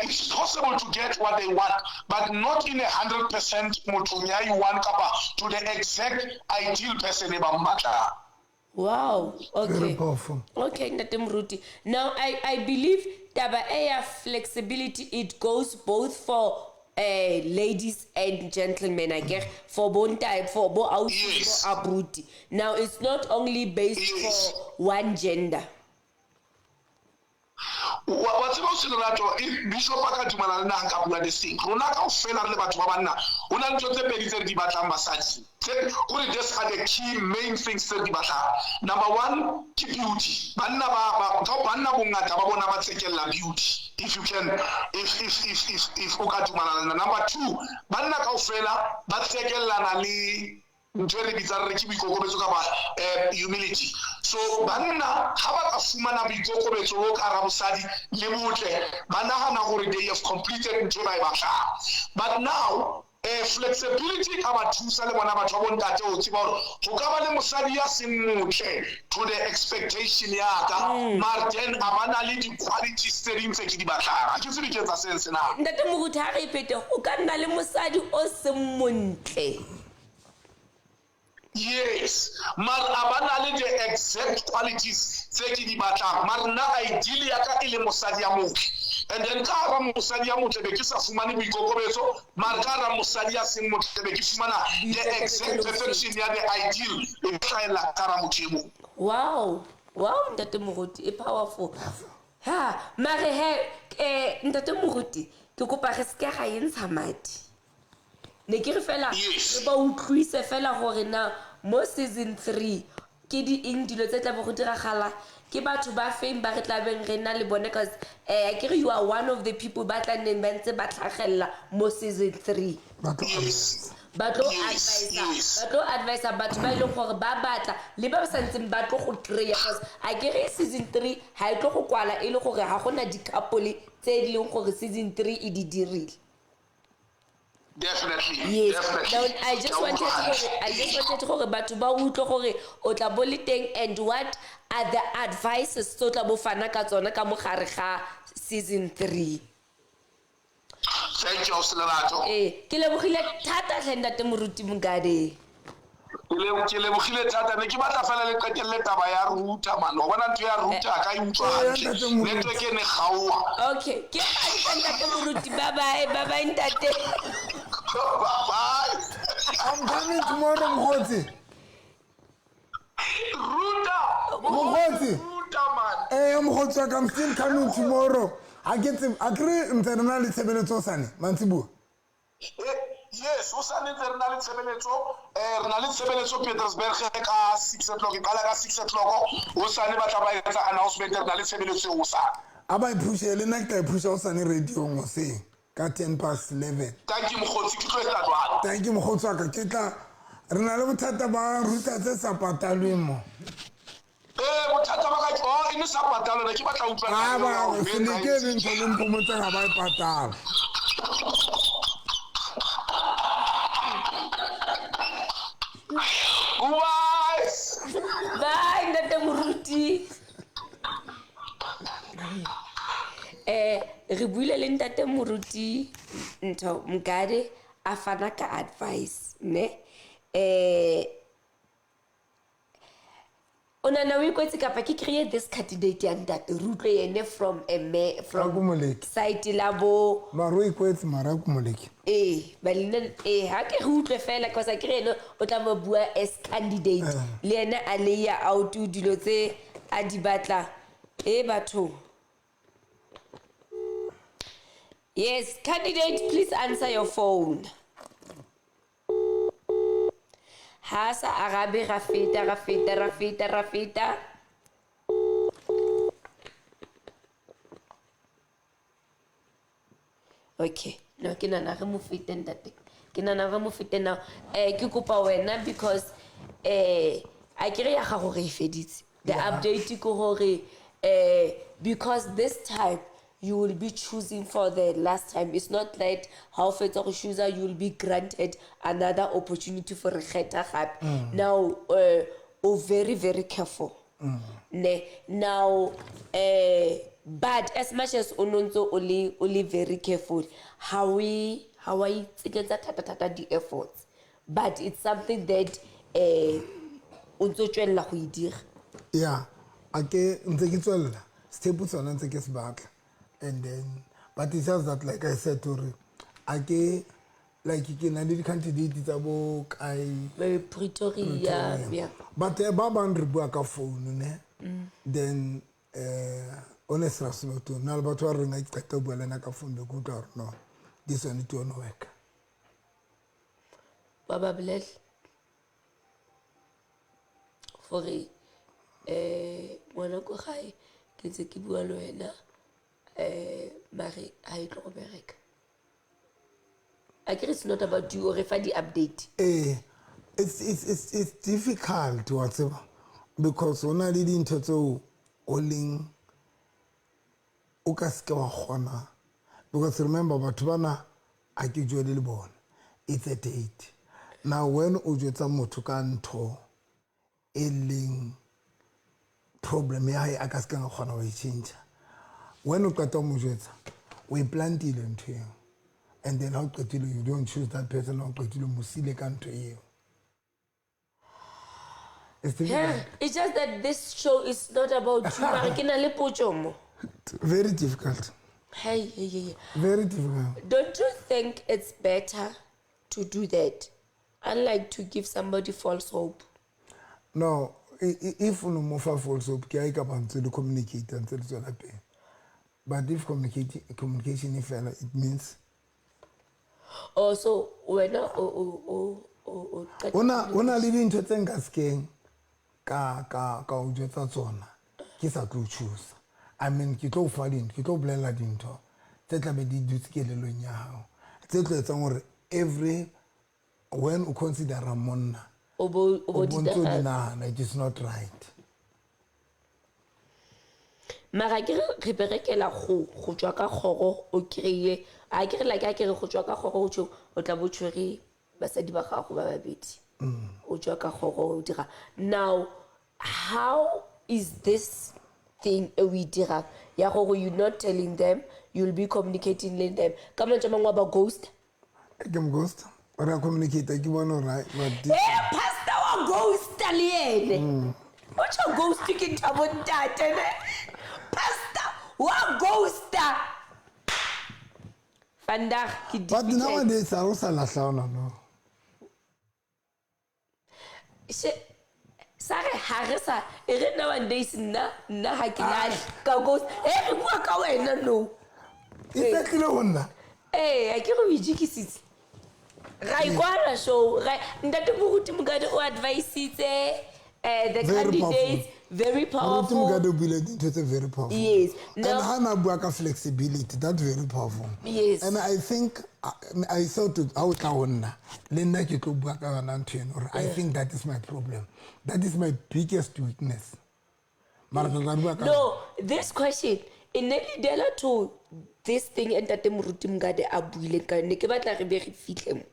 it's possible to get what they want, but not in 100% mothong ya you want, kapa to the exact ideal person e ba mmatlang. Wow. Very Okay. powerful. Okay, Ntate Moruti. Now I believe taba e ya flexibility, it goes both for ladies and gentlemen, I guess, for bonta, for bo ausi, bo abuti. Now it's not only based for one gender. Wa tseba o se Lerato, if bishop a ka dumela le nna ha nka bua this thing, rona kaofela re le batho ba banna, ho na le ntho tse pedi tse re di batlang basadi. Kore these are the key main things tse re di batlang. Number one ke beauty. Banna ba ka banna bongata ba bona ba tsekella beauty, if you can if o ka dumela le nna. Number two, banna kaofela ba tsekellana le ntho e re bitsang re ke boikokobetso kapa humility. So banna ha ba ka fumana boikokobetso bo ka hara bosadi le botle, ba nahana hore they have completed ntho e ba e batlang. But now flexibility ka ba thusa le bona batho ba bontate ho tseba hore ho ka ba le mosadi ya seng motle to the expectation ya ka, mare then a ba na le di-qualities tse ding tse ke di batlang. Ha ke tsebe ke etsa sense na. Ntate Moruti, ha re e phete, o ka nna le mosadi o seng montle. Yes, mare a ba na le the exact qualities tse ke di batlang, mare nna ideal ya ka e le mosadi ya motle, and then ka hara mosadi ya motle be ke sa fumane boikokobetso, mare ka hara mosadi ya seng motle be ke fumana the exact perfection ya the ideal e hlahella ka hara motho e mong. Wow, Ntate Moruti, e powerful. Ha mare he, Ntate Moruti, ke kopa re seke ga e ntsha madi. Ne ke re fela re ba utlwise fela gore na mo season 3 ke di eng dilo tse tla bo go diragala, ke batho ba feng ba re tlabeng re na le bone, cause ke re you are one of the people ba tla nneng ba ntse ba tlhagelela mo season 3, ba tlo advisa, ba tlo advisa batho ba e leng gore ba batla le ba ba santseng ba tlo go kry-a, cause a ke re season 3 ga e tlo go kwala e le gore ga gona di-couple tse di leng gore season 3 e di dirile. Definitely. Yes. Definitely. Now, I just wanted gore batho ba utlwe gore o tla bo le teng and what are the advices tse o tla bo fana ka tsona ka mogare ga season 3. Thank you, Lerato. Ee, ke lebogile thata tlhe, Ntate Moruti Mokade. Ke lebogile thata. Ne ke batla fela le qetelle taba ya router, man. Wa bona ntho ya router a ka e utlwa hantle, network e ne kgaoha. Okay, ke hantle, Ntate Moruti. Bye bye, bye bye, ntate. Bye. I'm coming tomorrow, Mokgotsi. Router. Mokgotsi. Router, man. Eh, mokgotsi wa ka, I'm still coming tomorrow. Ha ke tsebe, a kere ntse re na le tshebeletso hosane mantsibuya? Yes, o sa ntse re na le tshebeletso, re na le tshebeletso Petersburg ka 6 o'clock, e qala ka 6 o'clock. O sane ba tla ba etsa announcement, re na le tshebeletso eo hosane. A ba e phushe, le nna ke tla e phusha hosane radiong hoseng. Ka 11:10. Thank you mokgotsi, ke tlo etsa jwalo. Thank you mokgotsi wa ka, ke tla re na le bothata ba ruta tse sa patalweng mo. Ee, bothata ba ka ke oh, e ne sa patalwa, ne ke batla ho utlwa A ba Seleke le ntho le Mpomotseng ga ba e patala. Bye. Bye ntate moruti. Re buile le ntate moruti ntho Mokade a fana ka advice ne. O nana o ikwetse kapa ke create this candidate ya ntate re utlwe yene from a me Ka from ko Moleki. site la bo Mara o ikwetse mara ko Moleki. ee balina ee ha ke re utlwe fela cause akere ene o tla mo bua as candidate le ene a leya out dilo tse a di batlang e bathong. Yes, candidate, please answer your phone. Ha sa arabe ra feta ra feta ra feta ra feta. Okay, no ke nana re mo fete ntate. Ke nana re mo fete now. Ke kopa wena because a kere ya gago re e feditse. The update ke hore because this time you will be choosing for the last time. It's not like how fetsa go choose you will be granted another opportunity for re kgetha gape. Now o very very careful. Ne now but as much as o no ntse o le very careful, ha wa itsenyetsa thata thata di efforts, but it's something that o ntse o tswella go e dira. Yeah, a ke ntse ke tswella step tsona ntse ke se batla. And then but it's just that like I said hore a ke like ke na le di-candidate tsa bo kae Pretoria, yeah. But ba bang re bua ka phone ne. Then honestly Rasoto na le batho ba reng a ke qeta ho bua le nna ka phone be ke utlwa hore no this one it won't work. Ba ba bolele gore ngwana ko gae ke ntse ke bua le wena mare ha e tlo go bereka. Akere it's not about you, o re fa di-update. It's difficult wa tseba because ho na le dintho tseo o leng o ka se ke wa kgona because remember batho bana a ke jwele le bona, it's a date. Now when o jwetsa motho ka ntho e leng problem ya hae a ka se kang a kgona ho e tjhentjha, when o qeta ho mo jwetsa o e plantile ntho eo, and then ha o qetile you don't choose that person, ha o qetile mo sile ka ntho eo. It's difficult. Yeah, it's just that this show is not about you. Mara ke na le potso mo. Very difficult. Hey, hey, hey, hey. Very difficult. Don't you think it's better to do that, unlike to give somebody false hope? No, if o no mo fa false hope, ke a e ka ba ntse le communicate ntse le tswela pele. But if communication e fela, it means Oh, so wena o o na le dintho tse nka sekeng ka o jwetsa tsona ke sa tlo choose. I mean ke tlo o fa dintho, ke tlo o bolella dintho tse tlabe di dutse kelellong ya hao, tse tlo etsang hore every when o considera monna o bo o di bontse o di nahana. nahana, it is not right. Mara ke re berekela go tswa ka kgoro o kry-e, a ke re like a ke re go tswa ka kgoro o tjho, o tla bo tshwere basadi ba gago ba babedi. O tswa ka kgoro o dira. Now how is this thing e o e dirang ya gore you not telling them, you'll be communicating with them, ka mantswe a mangwe wa ba ghost? Ke mo ghost, re a communicate, ke bona hore but Pastor wa ghosta le ene. O tjho ghost ke ntho ya bo ntate ne. Pastor wa ghosta. Vandag ke But difficult. nowadays ha o sa lahla ona no. Sa re ha re sa e re nowadays nna ha ke lahle ka ghost. Re bua ka wena no. E fetlile ho nna. A ke re o ijikisitse. Ra ikwana show. Ra ntate Moruti Mokade o advisitse the Very candidates powerful. Very Moruti powerful. Mokate o buile dintho tse very powerful. Yes. And Now- ha na bua ka flexibility, that's very powerful. Yes. And I think I thought ha o tla ho nna, le nna ke tlo bua ka yona ntho eno hore I think that is my problem. That is my biggest weakness. Mara re tla bua ka No, this question e ne leadela to this thing e ntate Moruti Mokate a buileng ka yone. Ne ke batla re be re fitlhe mo.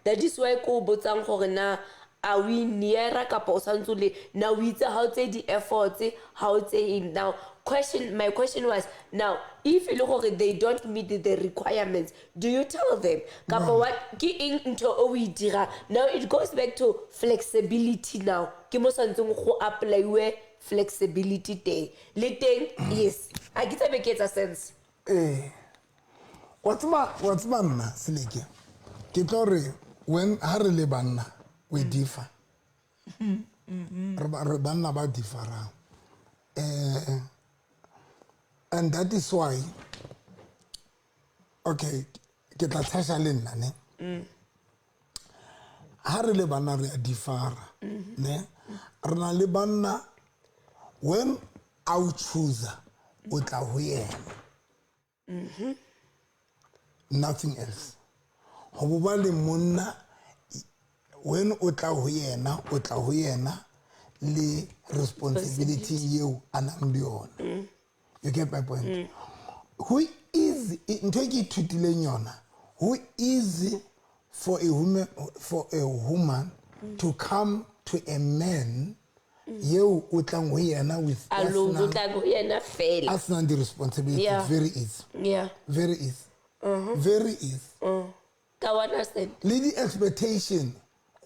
That is why ko o botsang gore na a o ineera kapa o santse o le na o itse ha o tseye di-efforts, ha o tseye eng. Now, question, my question was, now, if e le gore they don't meet the requirements, do you tell them? Kapa what, ke eng ntho o e dirang? Now, it goes back to flexibility now. Ke mo swantseng go apply-iwe flexibility teng. Le teng, yes. Ha ke tsebe ke etsa sense. Eh. Wa tseba nna Seleke, ke tlo re when ha re le banna we differ. Re banna ba differang. And that is why, okay, ke tla tshasha le nna ne. Ha re le banna re a differa, ne. Re na le banna when a o choose o tla ho yena. Nothing else. Ho bo ba le monna when o tla ho yena, o tla ho yena le responsibility eo a nang le yona. You get my point? Who is ntho e ke ithutileng yona, who is for a woman, for a woman to come to a man yeo o tlang ho yena with Alone, o tlang ho yena fela. a senang di-responsibility. Yeah. Very easy. Yeah. Very easy. Very easy. Ka wa understand. Le di-expectation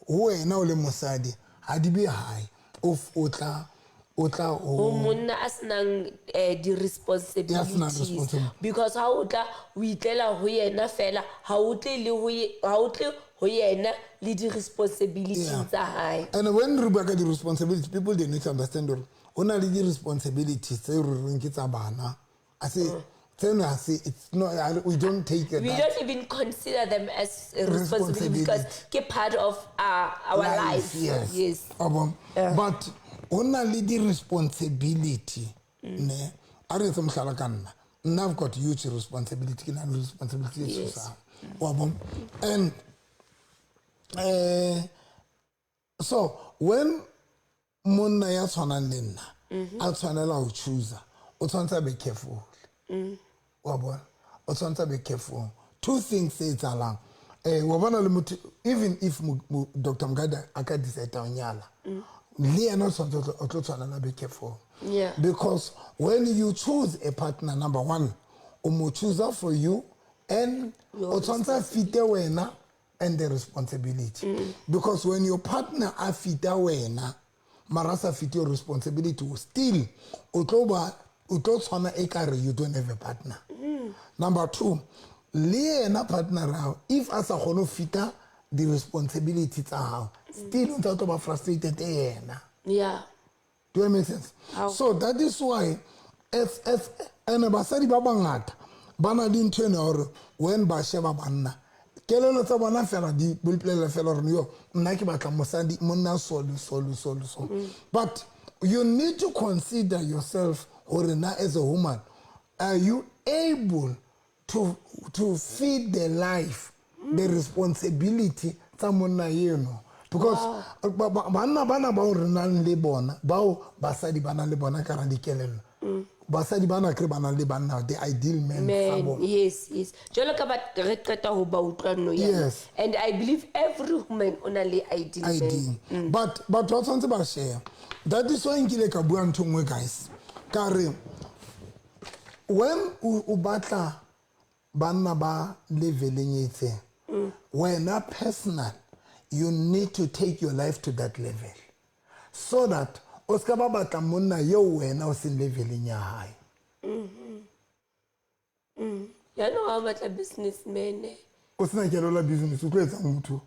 ho wena o le mosadi ha di be high of o tla Ho ho monna a senang Ya senang di-responsibilities. responsibility. Because ha o tla o itlela ho yena fela, ha o tle le ho ye, ha o tle ho yena le di-responsibilities Yeah. tsa hae. And when re bua ka di-responsibility, people they need to understand hore ho na le di-responsibilities tse re reng ke tsa bana. A se tseno ha se, it's not, we don't take it We that don't even consider them as a responsibility because Responsibility. ke part of our life. Yes. Yes. Wa bona? But ho na le di-responsibility ne. A re etse mohlala ka nna. Nna I've got huge responsibility. Ke na le responsibility e Yes. tshosang. Wa bona? And so when monna ya tshwanang le nna a tshwanela ho choose, o tshwanetse a be careful. Wa bona? O tshwanetse a be careful. Two things tse etsahalang. Wa bona le motho, even if Dr. Mokate a ka decide ho nyala, le yena o tshwanetse o tlo tshwanela be careful. Yeah. Because when you choose a partner, number one, o mo choose for you and o tshwanetse a fite wena and the responsibility. Because when your partner a fita wena, mara a sa fite your responsibility, still o tlo ba, o tlo tshwana ekare you don't have a partner. Number two, le yena partner hao, if a sa kgone ho fita the responsibility tsa hao, still o ntse a tlo ba frustrated yena. Yeah. Do that make sense? How? So that is why as and basadi ba bangata ba na le ntho ena ya hore when ba sheba banna, kelello tsa bona fela di bolela fela hore yo nna ke batla mosadi monna so le so le so le so. But you need to consider yourself hore na as a woman, are you able to feed the life, the responsibility tsa monna eno? Because banna bana bao re nang le bona, bao basadi ba nang le bona ka hara dikelello, basadi bana kere ba nang le banna, the ideal men tsa Man, bona. yes, yes. Jwalo ka ba re qeta ho ba utlwa nou yana. Yes. And I believe every woman o na le ideal man. Ideal. But batho ba tshwanetse ba share. That is why nkile ka bua ntho e nngwe, guys. Ka re when o batla banna ba leveleng e itseng, wena personal, you need to take your life to that level so that o ska ba batla monna eo wena o seng leveleng ya hae. Yaanong ha o batla businessman, eh? O sena kelello ya business, o tlo etsang motho?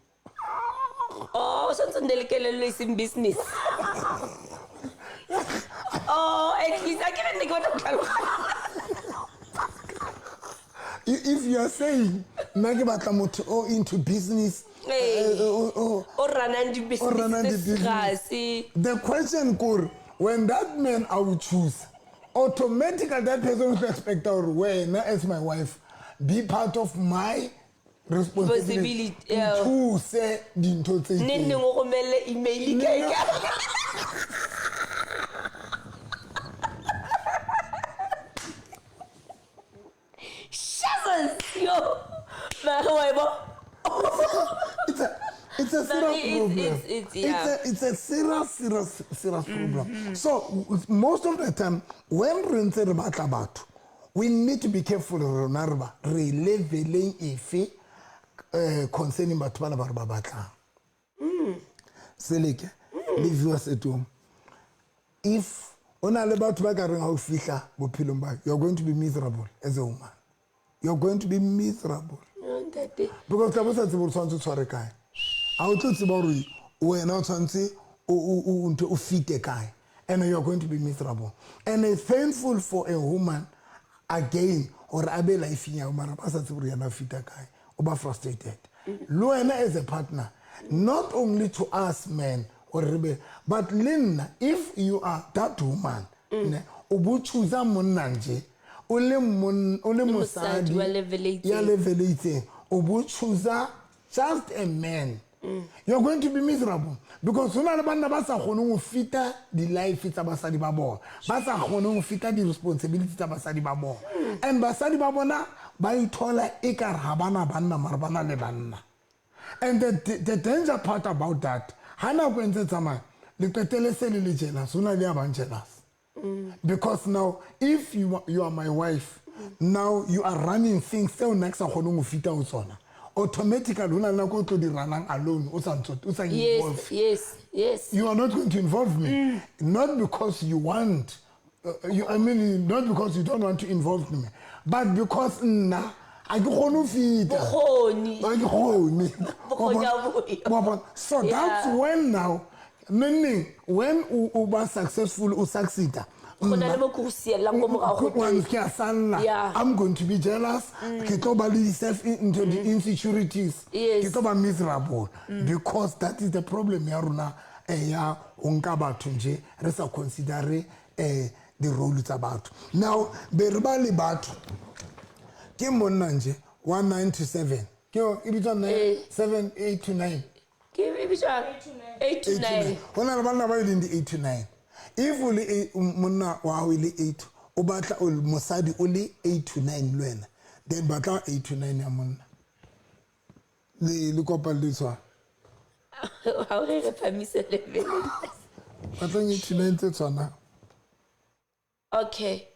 Oh, o santse o nne le kelello e seng business. Oh, at least a ke re nne ke batla ho tlhaloganya. If you are saying nna ke batla motho o into business, Ee. o O runang di-business O runang tse di-business. serious. The question kore When that man I will choose, automatically that person will expect gore wena as my wife be part of my responsibility. Responsibility, yeah. Nthuse dintho tse Neng itseng. neng o romelle email kae kae. Jesus, yo. Mare wa e bona? It's a But serious problem. yeah. It's a serious, serious, serious problem. So most of the time, when re ntse re batla batho, we need to be careful rona re ba re leveleng efe concerning batho bana ba re ba batlang. Seleke, le viewers at home. If o na le batho ba ka reng ha o fihla bophelong ba, you're going to be miserable as a woman. You're going to be miserable No, ntate. because tla bo sa tsebe gore tshwanetse o tshware kae, ga o tlo tseba gore wena o tshwanetse ntho o fite kae, and you're going to be miserable, and it's painful for a woman again gore a be lifeng ya mara ba sa tsebe gore yena o fita kae, o ba frustrated. Le wena as a partner, not only to us men gore re be, but le nna, if you are that woman, ne, o bo choosa monna nje o le o le mosadi mosadi wa level e ya itseng. level e itseng, o bo choosa just a man, you're going to be miserable because ho na le banna ba sa kgoneng ho fita di-life tsa basadi ba bona, ba sa kgoneng ho fita di-responsibility tsa basadi ba bona, and basadi ba bona ba ithola ekare ha bana banna, mara ba na le banna. And the danger part about that, ha nako e ntse e tsamaya, le qetelle se le le jealous, ho na le ya bang jealous, because now if you are my wife, now you are running things tseo nna ke sa kgoneng ho fita ho tsona, automatically ho na le nako o tlo di runang alone, o sa ntso o sa involve. Yes. You are not going to involve me, not because you want you, I mean, not because you don't want to involve me, but because nna ha ke kgone ho fita. Bokgoni. Ha ke kgone. Bokgoni ha bo yo. Wa bona? So that's when now, meaning when o ba successful, o succeeda, Go na le mo ke go siellang ko morago go Once teng. ke a salla, I'm going to be jealous, ke tlo ba le self into the insecurities, ke tlo ba miserable, because that is the problem ya rona, ya ho nka batho nje re sa considere di-role tsa batho. Now be re ba le batho ke monna nje wa 9 to 7, ke e bitswa Eh. 7, 8 to 9. Ke e bitswang? 8 to 9. Go na le banna ba e leng di-8 to 9. If o le monna wa hao e le 8, o batla o mosadi o le 8 to 9 le wena, then batla 8 to 9 ya monna le kopa le tshwana. Ha o re re phamise level. Batlang 8 to 9 tse tshwanang. Okay,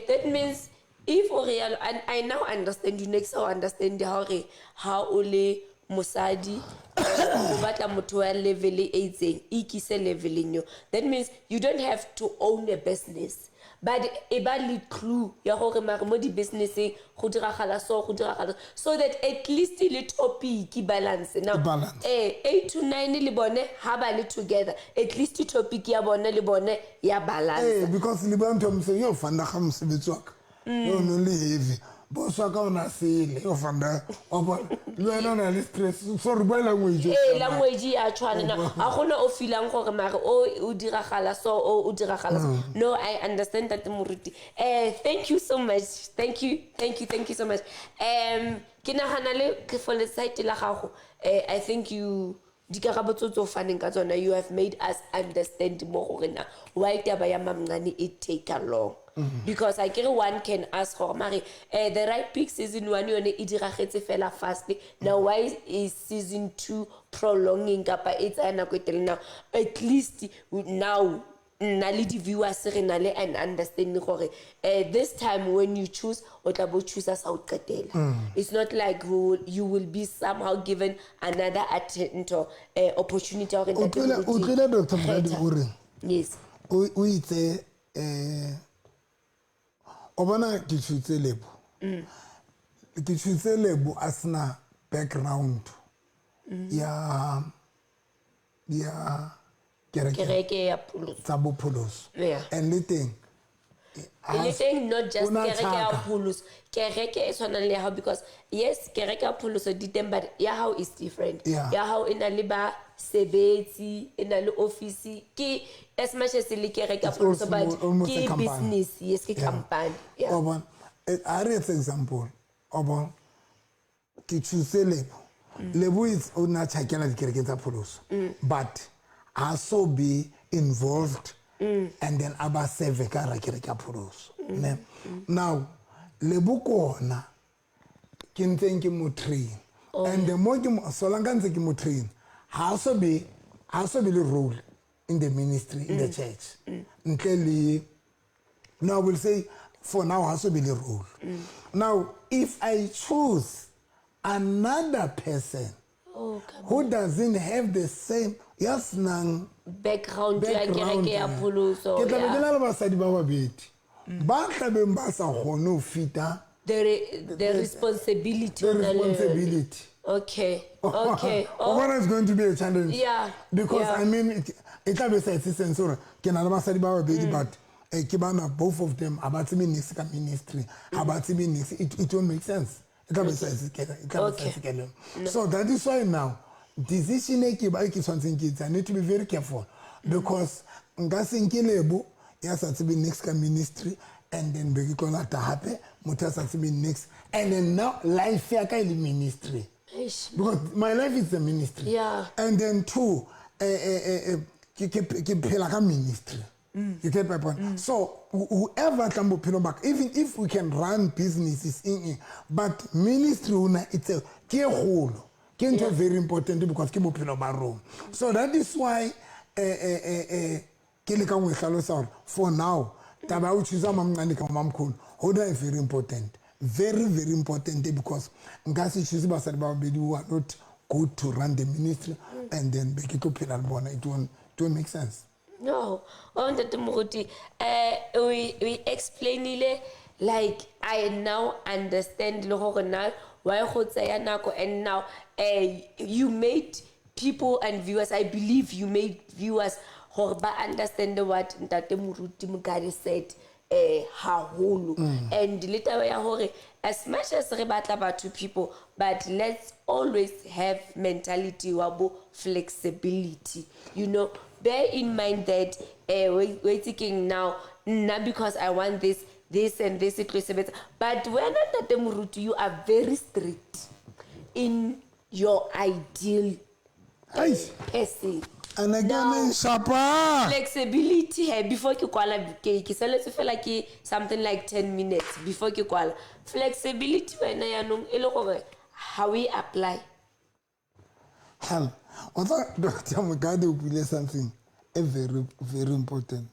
that means if o realo, and I now understand you, next I understand how re ha o le mosadi o batla motho wa level e itseng, ikise leveleng eo. That means you don't have to own a business, but e ba le clue ya gore mare mo di-businesseng go diragala so, go diragala so, that at least le topic balance now. Balance. 8 to 9 le bone ha ba le together, at least topic ya bone le bone ya balance. Ee, because le bua ntho ya mosebetsi yo fanda ga mosebetsi wa ka yo no le heavy, boss wa ka o na sele yo fanda wa bona, le wena o na le stress, so re bua language e Ee, tshwanang. language ya tshwana na ga gona o feelang gore mare o diragala so, o diragala so. No, I understand that, moruti. Thank you so much, thank you, thank you, thank you so much. Ke nagana le ke for site la gago, I think you dikarabo tso tse o faneng ka tsona, you have made us understand mo gore na why taba ya mamncane e take a long, because I kere one can ask gore mare the right pick season one yone e diragetse fela fast, now why is season two prolonging kapa e tsaya nako e telele? Now at least now nna le di-viewers re na le an understanding gore this time when you choose, o tla bo choose sa o qetela. It's not like you will be somehow given another attempt or opportunity ya hore O ntate tlile o Moruti, tlile Dr. Mokgadi kgetha. o reng? Yes. O itse o bona ke choose Lebo, ke choose Lebo a sena background ya kereke Kereke ya pholoso. Tsa bopholoso. Yeah. And le teng E le teng, not just O na kereke ya tjhaka. pholoso, kereke e tshwanang le ya hao, because yes, kereke ya pholoso di teng, but ya hao is different. Yeah. Ya hao e na le basebetsi, e na le office. Ke as much as e le kereke ya It's pholoso, also but almost a ke company. business. Yes, ke Yeah. company. Yeah. Wa bona? A re etse example, wa bona, ke choose Lebo. Lebo is o na tjhakela dikerekeng tsa pholoso, but ha so be involved and then a ba serve ka hara kereke ya pholoso, ne. Now Lebo kona ke ntseng ke mo train, and the more ke mo solanka ntse ke mo train, ha so be le role in the ministry, in the church, ntle le. No, I will say for now has to be the role. Now, if I choose another person Oh, ka who doesn't have the same, yes, nang background ya background, kereke ya pholoso. ke tla be ke Yeah. na le basadi ba babedi ba tlabeng ba sa kgone ho fita The responsibility the o na le yona. responsibility. Okay. O Oh, bona, it's going to be a challenge. Because I mean, it tla be sa etse sense hore ke na le basadi ba babedi, but ke bana, both of them ha ba tsebe niks ka ministry, ha ba tsebe niks. It won't make sense. E tla be sa etse e tla be sa etse kelello. So that is why now decision e ke ba e ke tshwanetseng ke etse, I need to be very careful, because nka se nke Lebo ya sa tsebe niks ka ministry, and then be ke tlo lata hape motho ya sa tsebeng niks, and then now life ya ka e le ministry, Eish. because my life is the ministry. And then two, ke phela ka ministry. You get my point? So whoever tlang bophelong ba ka, even if we can run businesses in, but ministry una itself ke e kgolo, ke ntho e very important, because ke bophelo ba rona. So that is why ke lekang ho e hlalosa hore for now taba ya ho choose mamncane ka mamkhulu hona e very important, very very important, because nka se choose basadi ba babedi who are not good to run the ministry, and then be ke tlo phela le bona. It won't make sense. No, oh, Ntate Moruti, we explainile, like I now understand le gore na why go tseya nako, and now you made people and viewers, I believe you made viewers gore ba understand what Ntate Moruti Mokadi said haholo, and le taba ya hore as much as re batla batho, people, but let's always have mentality wa bo flexibility. Bear in mind that wait keng now nna, because I want this, this and this, e tlo sebetsa. But wena, Ntate Moruti, you are very strict in your ideal Eish. person. And again, Now- shapa. Flexibility he, before ke kwala, ke saletse fela ke something like 10 minutes before ke kwala. Flexibility wena yaanong e le gore ha o e apply? Hell, wa tseba, Dr. Mokadi o buile something e very very important.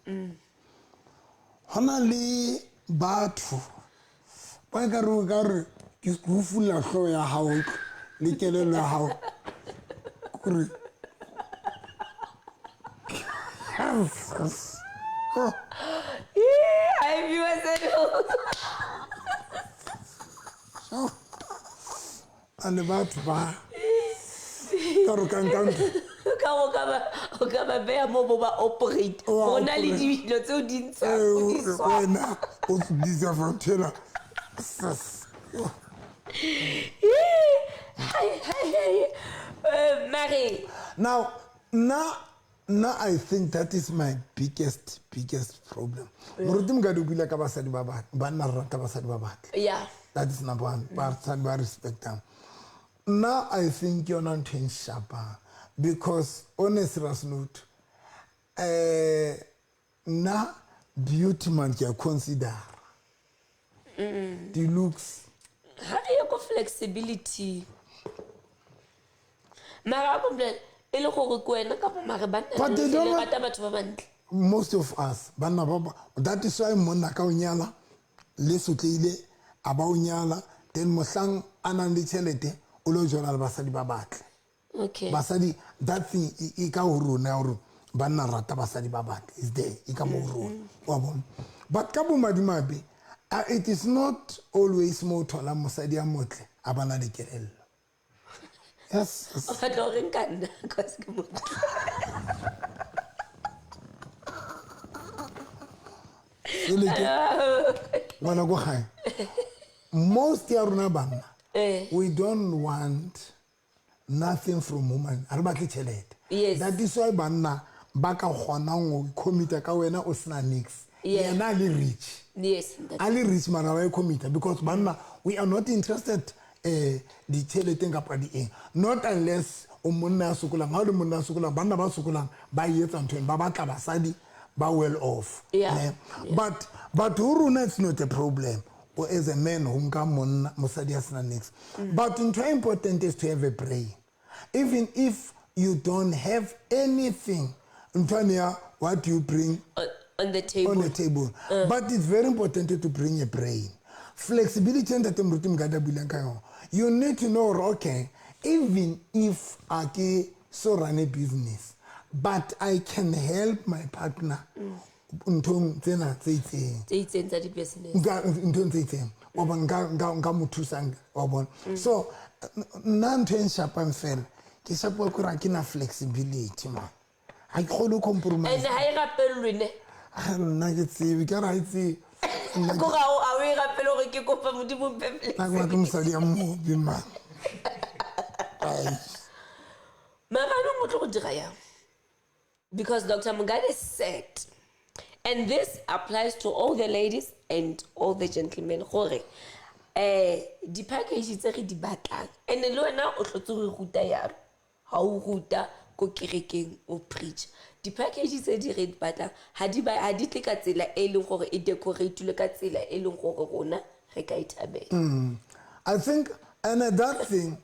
Ho na le batho ba ka re o ka re ke rufulla hlooho ya hao le kelello ya hao kore. Hi, viewers at home. A le batho ba ka re o ka nka ntho. Ka o ka ba beha mo bo ba operate. Wa Go na le operate. dilo tseo di ntshang, o di swap. Wena o bitsa fa ntho ena. Hai, hai, hai. Mare Now, now I think that is my biggest problem. Moruti Mokadi o buile ka basadi ba batle, banna re rata basadi ba batle. That is number one, basadi ba respectang. Now I think ke yona ntho e nshapang, because on a serious note, nna beauty man ke a consider di-looks. Ha re ye ko flexibility, mara a kompolela e le gore ke wena kapa mare banna But they le don't rata batho ba bantle. Most of us banna ba that is why monna ka o nyala le sotleile a ba o nyala, then mohlang a nang le tjhelete o lo jona le basadi ba batle. Basadi, that thing e ka ho rona ya hore banna rata basadi ba batle is there, e ka mo ho rona, wa bona. But ka bomadimabe, it is not always mo o tholang mosadi a motle a bana le kelello. Yes. O batla gore nka nna cause ke motle. Seleke ngwana ko gae most ya rona banna Eh. we don't want nothing from woman a re batle tšhelete. Yes. That is why banna ba ka kgonang go commita ka wena o sena nix. Yeah. Yena a le rich, Yes. a le rich mara ba e commita because banna, we are not interested ditšheleteng kapa di eng, not unless o monna ya sokolang. Ga o le monna ya sokolang, banna ba sokolang ba e etsa ntho eno, ba batla basadi ba well off. Yeah. Ne? But ho rona it's not a problem or as a man ho nka monna mosadi ya sena nix, but ntho e important is to have a brain even if you don't have anything. Ntho ane ya what you bring On the table. on the table. But it's very important to bring a brain. Flexibility and that Moruti Mgada buileng ka yona. You need to know, okay, even if I ke so run a business, but I can help my partner nthong tsena tse itseng. Tse itseng tsa di-business. Nthong tse itseng. Wa bona, nka mo thusang, wa bona. So nna ntho e nshapang fela, ke shapuwa ke hore ha ke na flexibility, man. Ha ke kgone ho compromise. And ha e rapellwe ne? Ah, nna ke tsebe ka re ha e tsebe. Nna Ko ga o a o e rapele gore ke kopa Modimo mpe nna ke batle mosadi ya mobi, man. Ai. Mara anong o tlo go dira yang? Because Dr. Mugade said, and this applies to all the ladies and all the gentlemen, gore di-package tse re di batlang, and le wena o tlhotse go ruta yalo ga o ruta ko kerekeng, o preach di-package tse di re di batlang ga di ha di tle ka tsela e leng gore e decoratilwe ka tsela e leng gore rona re ka e thabela. I think and that thing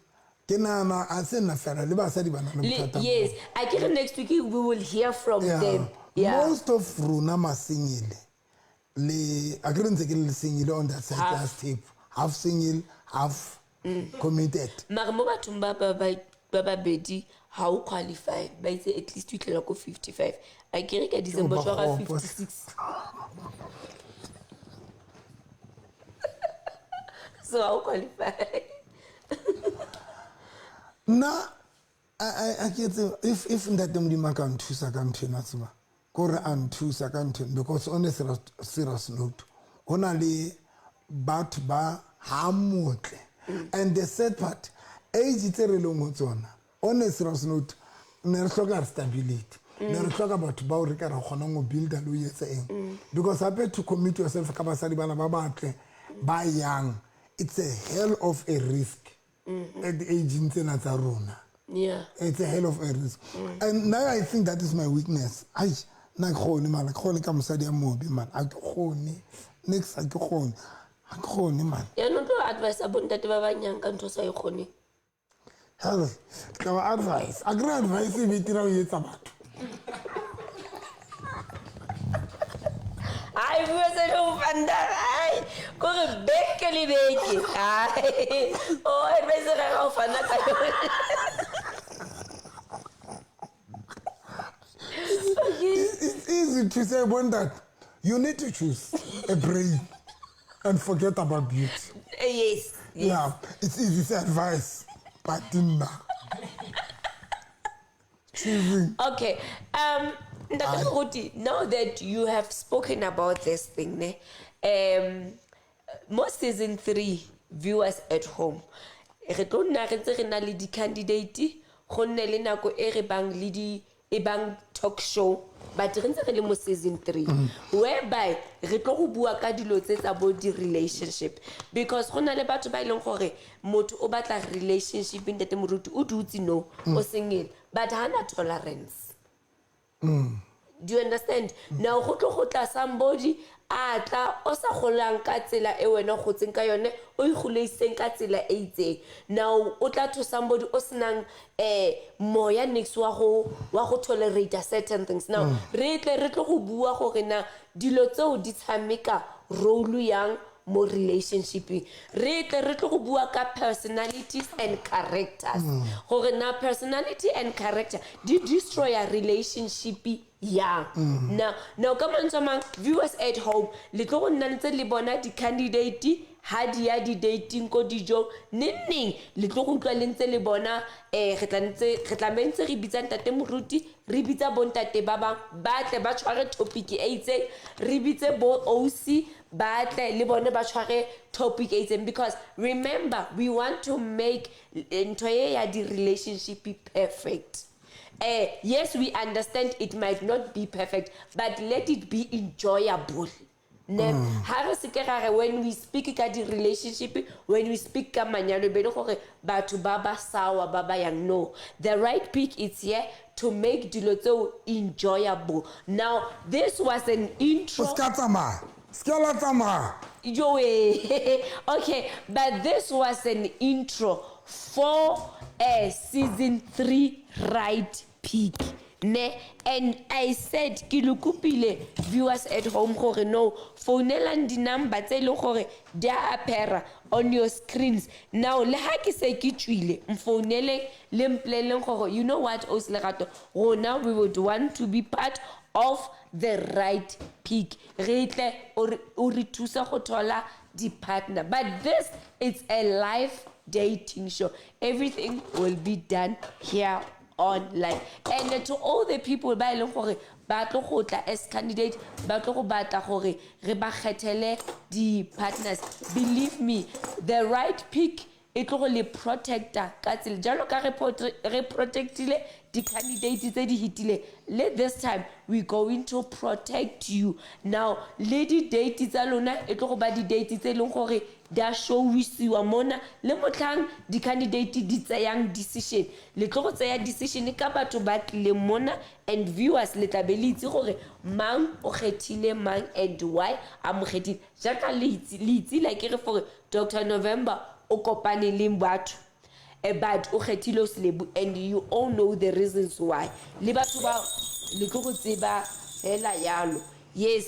ke nahana a se nna fela, le basadi ba na le bothata bo. Yes, a ke re next week we will hear from them, yeah. Most of rona masingile le a ke re ntse ke le single on that side. Half. Last tape, half single, half committed. Mare mo bathong ba babedi ga o qualify, ba itse at least o itlhela ko 55, a kere ka December ba tshwara kgopo. 56, so ga o qualify. Nna a ke tsebe if ntate Modimo a ka nthusa ka ntho ena, tseba kore a nthusa ka ntho ena, because on a serious note, ho na le batho ba ha motle. And the sad part, age tse re leng ho tsona, on a serious note, ne re hloka stability, ne re hloka batho bao re ka re kgonang ho builda le ho etsa eng, because hape to commit yourself ka basadi bana ba batle ba young, it's a hell of a risk at the ageng tsena tsa rona. It's a hell of a risk. And now I think that is my weakness. Ai, nna ke kgone, man, ke kgone ka mosadi ya mobe, man. A ke kgone nix, a ke kgone, ha ke kgone, man. Yaanong tlo advisa bontate ba banyang ka ntho o sa e kgoneng? Hell, tla ba advice a kry advice e betira o etsa batho. Ai, bua se le go fanda, ai, kore beke le beke, ai, o advice ga ga o fana ka yone. Okay. It's easy to say one that you need to choose a brain and forget about beauty. Yes. Yeah, it's easy to advice, but nna choosing. Okay. Ntate Moruti, now that you have spoken about this thing, ne, mo season 3, viewers at home, re tlo nna re ntse re na le di-candidate, go nne le nako e re bang le di e bang talk show, but re ntse re le mo season 3, whereby re tlo go bua ka dilo tse tsa bo di-relationship, because go na le batho ba e leng gore motho o batla relationship, ntate Moruti, o dutse no o single, but ha na tolerance. Do you understand? Now go tlo go tla somebody a tla o sa golang ka tsela e wena o gotseng ka yone, o ikgoleiseng ka tsela e itseng. Now o tla to somebody o senang moya nix wa go tolerate certain things. Now re tle re tlo go bua gore na dilo tseo di tshameka role yang mo relationshipeng. Re tle re tlo go bua ka personalities and characters, gore na personality and character di destroya relationship yang. Now ka mantswe a mang, viewers at home, le tlo go nna ntse le bona di-candidate Ha di ya di-dating ko dijong, neng neng le tlo go utlwa le ntse le bona. Re tla ntse re tla be ntse re bitsa ntate moruti, re bitsa bontate ba bang ba tle ba tshware topic e itseng, re bitse bo OC ba tle le bone ba tshware topic e itseng, because remember, we want to make ntho e ya di-relationship perfect. Yes, we understand it might not be perfect, but let it be enjoyable, ne? Ha re se ke ra re when we speak ka di-relationship, when we speak ka manyalo, be le gore batho ba ba sawa ba ba yang. No, The Right Pick is here to make dilo tseo enjoyable. Now, this was an intro. O se ka tsamaya, se ka la tsamaya. Joey. Okay, but this was an intro for season 3 Right Pick. Ne? And I said, ke le kopile, viewers at home, gore no, founelang di-number tse e leng gore di a appeara on your screens. Now, le ha ke se ke tswile, mfouneleng le mpoleleng gore, you know what, Ausi Lerato, rona we would want to be part of The Right Pick. Re tle o re thusa go thola di-partner. But this is a live dating show. Everything will be done here on live. And to all the people ba e leng gore ba tlo go tla as candidate, ba tlo go batla gore re ba kgethele di-partners, believe me, The Right Pick e tlo go le protecta ka tsela jalo ka re protectile di-candidate tse di hitileng. Le this time we going to protect you. Now, le di-date tsa lona e tlo go ba di-date tse e leng gore di a showisiwa mona. Le motlhang di-candidate di tseyang decision, le tlo go tseya decision ka batho ba tlileng mona, and viewers, le tla be le itse gore mang o kgethile mang and why a mo kgethile. Jaaka le itse la ke re gore Dr November o kopane le batho, but o kgethile o Selebu, and you all know the reasons why. Le batho ba le tlo go tseba fela yalo. Yes,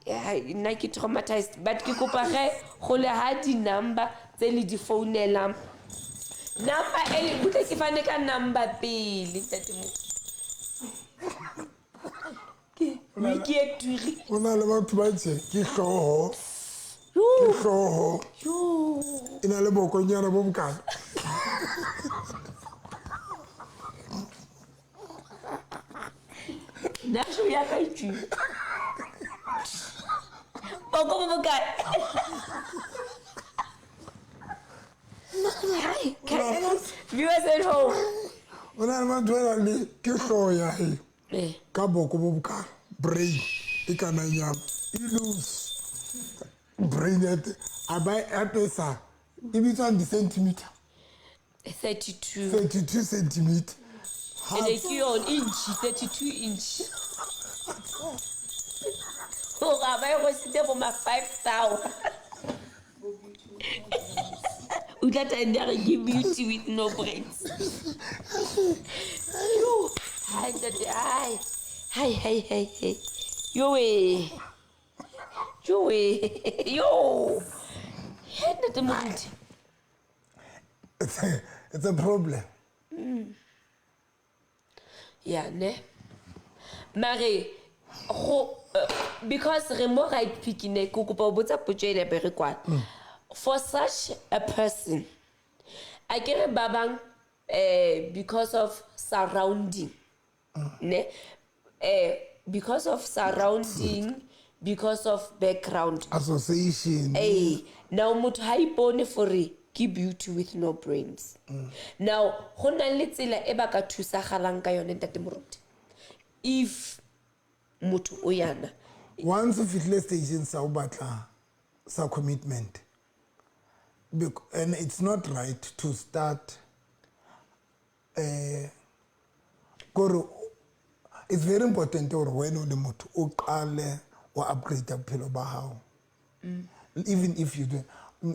nna ke traumatized, but ke kopa ge go le ha di-number tse le di founelang, number e butle ke fane ka number pele, ntate mo ke wiki e turi. O na le batho ba tse ke hlooho, ke hlooho e na le bokonyana bo bokana. Nna show ya ka e tswile. Boko bo bokae? Hi, viewers at home. O na le batho ba nang le ke hlooho ya hae ka boko bo bokana, brain e kananyana e loose, brain ya teng a ba e apesa e bitswang di-centimeter. 32. 32 centimeter. Ene ke yone inch, 32 inch. Gore a ba e rwesitse bo ma 5000. O tla tande a re ke beauty with no brains. Yo, hai ntate, hai. Hai, hai, hai, hai. Yo we. Yo we. Yo. He ntate moruti. It's a problem. Yeah, ne. Mare go because re mo Right Pick, ne, ke kopa o botsa potso e le be re kwana. For such a person, a ke re ba bang, because of surrounding, ne, because of surrounding, because of background, association. Ee, now motho ha ipone fore ke beauty with no brains. Now go na le tsela e ba ka thusagalang ka yone, ntate moruti, if motho o yana? Once o fihlile stageng sa o batla sa commitment, and it's not right to start, kore it's very important gore wena o le motho o qale o upgrade bophelo ba hao, even if you do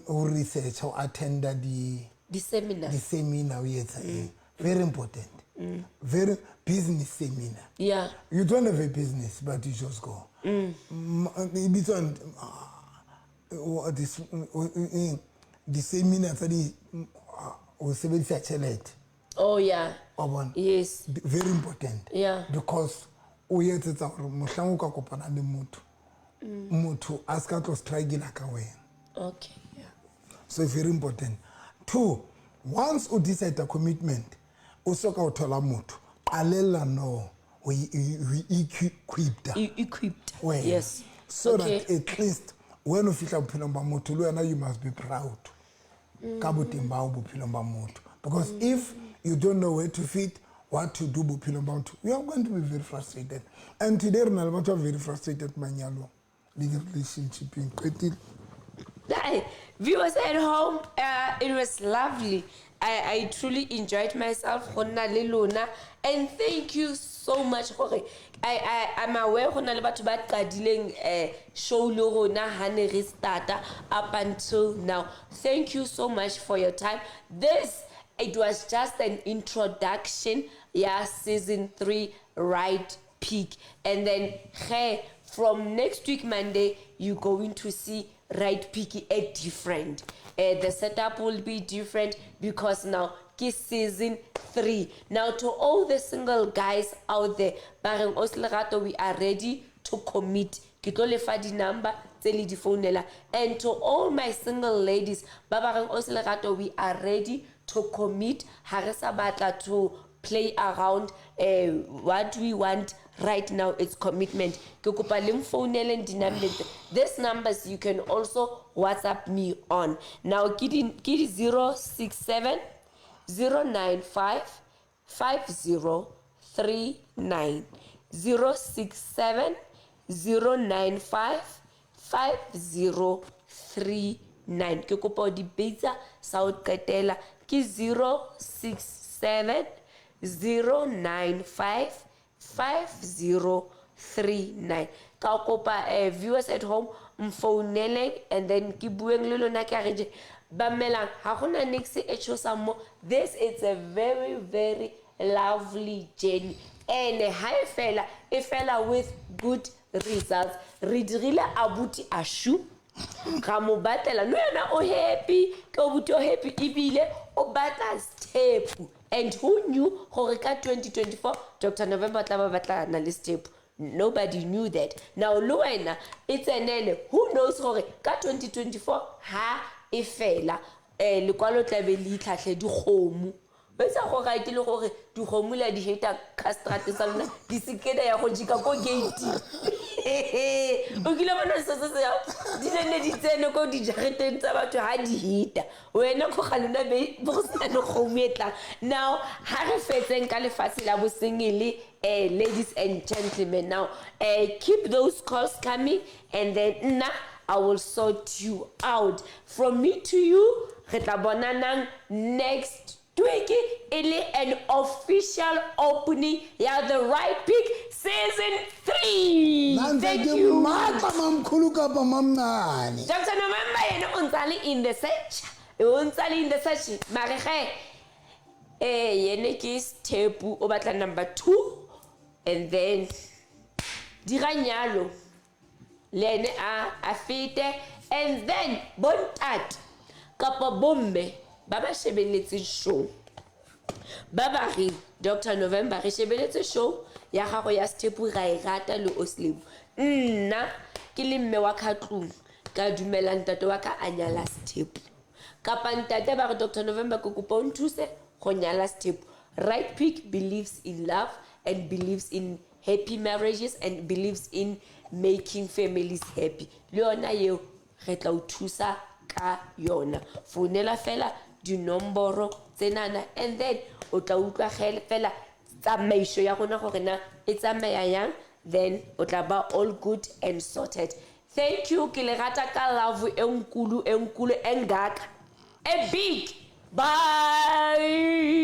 o research, o attenda di di-seminar, di-seminar, o etsa eng, very important, very business seminar. You don't have a business, but you just go. E bitswang di-seminar tsa di o sebedisa tjhelete. Oh yeah. Wa bona? Yes. Very important. Because o etsetsa gore mohlang o ka kopana le motho, motho a se ka tlo struggle ka wena. Okay, yeah. So very important. Two, once o decide a commitment, o soka o thola motho, qalella no o equipped. Equipped. Wena. Yes. So Okay. that at least when o fihla bophelong ba motho le wena you must be proud ka boteng ba hao bophelong ba motho, because if you don't know where to fit, what to do bophelong ba motho, you are going to be very frustrated. And today re na le batho ba very frustrated manyalong le di-relationshipeng. Qetile. Hi, viewers at home, it was lovely. I truly enjoyed myself go nna le lona, and thank you so much gore I'm aware go na le batho ba qadileng show le rona ha ne re starta up until now. Thank you so much for your time. This, it was just an introduction ya season 3 Right Peak, and then ge from next week Monday you're going to see Right Peak a different. The setup will be different because now ke season 3. Now to all the single guys out there, ba reng Ausi Lerato, we are ready to commit. Ke tlo lefa di-number tse le di founela. And to all my single ladies, ba ba reng Ausi Lerato, we are ready to commit. Ha re sa batla to play around. What we want right now is commitment. Ke kopa le mfouneleng di-number tse. These numbers you can also WhatsApp me on. Now ke di 067 095 5039. 067 095 5039. Ke kopa ho di bitsa sa ho qetela ke 067 095 5039. Ka kopa viewers at home mfouneleng and then ke bueng le lona ka re je bamelang ha gona niks e tshosang mo. This is a very, very lovely journey, and ha e fela, e fela with good results. Re dirile abuti ashu ra mo batlela no yena o happy, ke abuti o happy ebile o batla step. And who knew gore ka 2024 Dr. November tla ba batlana le step? Nobody knew that. Now le wena e tsenele, who knows gore ka 2024 ha e fela, lekwalo tla be le itlhatlhe dikgomo. Ba itse go right le gore dikgomo le a di heta ka strate sa lona, di seke di ya go jika ko gate. O kile bona se se se ya, di ne di tsene ko dijareteng tsa batho ha di heta. Wena ko ga lona be go sena le kgomo e tlang. Now ha re fetseng ka lefatshe la bosengele, ladies and gentlemen, now keep those calls coming, and then nna I will sort you out. From me to you, re tla bonanang next week e le an official opening ya The Right Pick season 3. Nna ntse Thank ke you. matla mamkhulu kapa mamncane. Dr. November yena o ntse a le in the search. O ntse a le in the search. Mare ge, yene ke Sthepu, o batla number 2, and then dira nyalo le ene a fete, and then bontate kapa bomme ba ba shebelletseng show ba ba reng Dr. November re shebelletse show ya gago ya Sthepu, ra e rata le Oslebo. Nna ke le mme wa ka tlung, ka dumela ntate wa ka a nyala Sthepu, kapa ntate ba re Dr. November ke kopa o nthuse go nyala Sthepu. Right Pick believes in love and believes in happy marriages and believes in making families happy. Le yona eo re tla o thusa ka yona. Founela fela dinomoro tsenana, and then o tla utlwa fela tsamaiso ya rona gore na e tsamaya yang, then o tla ba all good and sorted. Thank you, ke le rata ka love e nkulu, e nkulu, e ngaka, e big. Bye.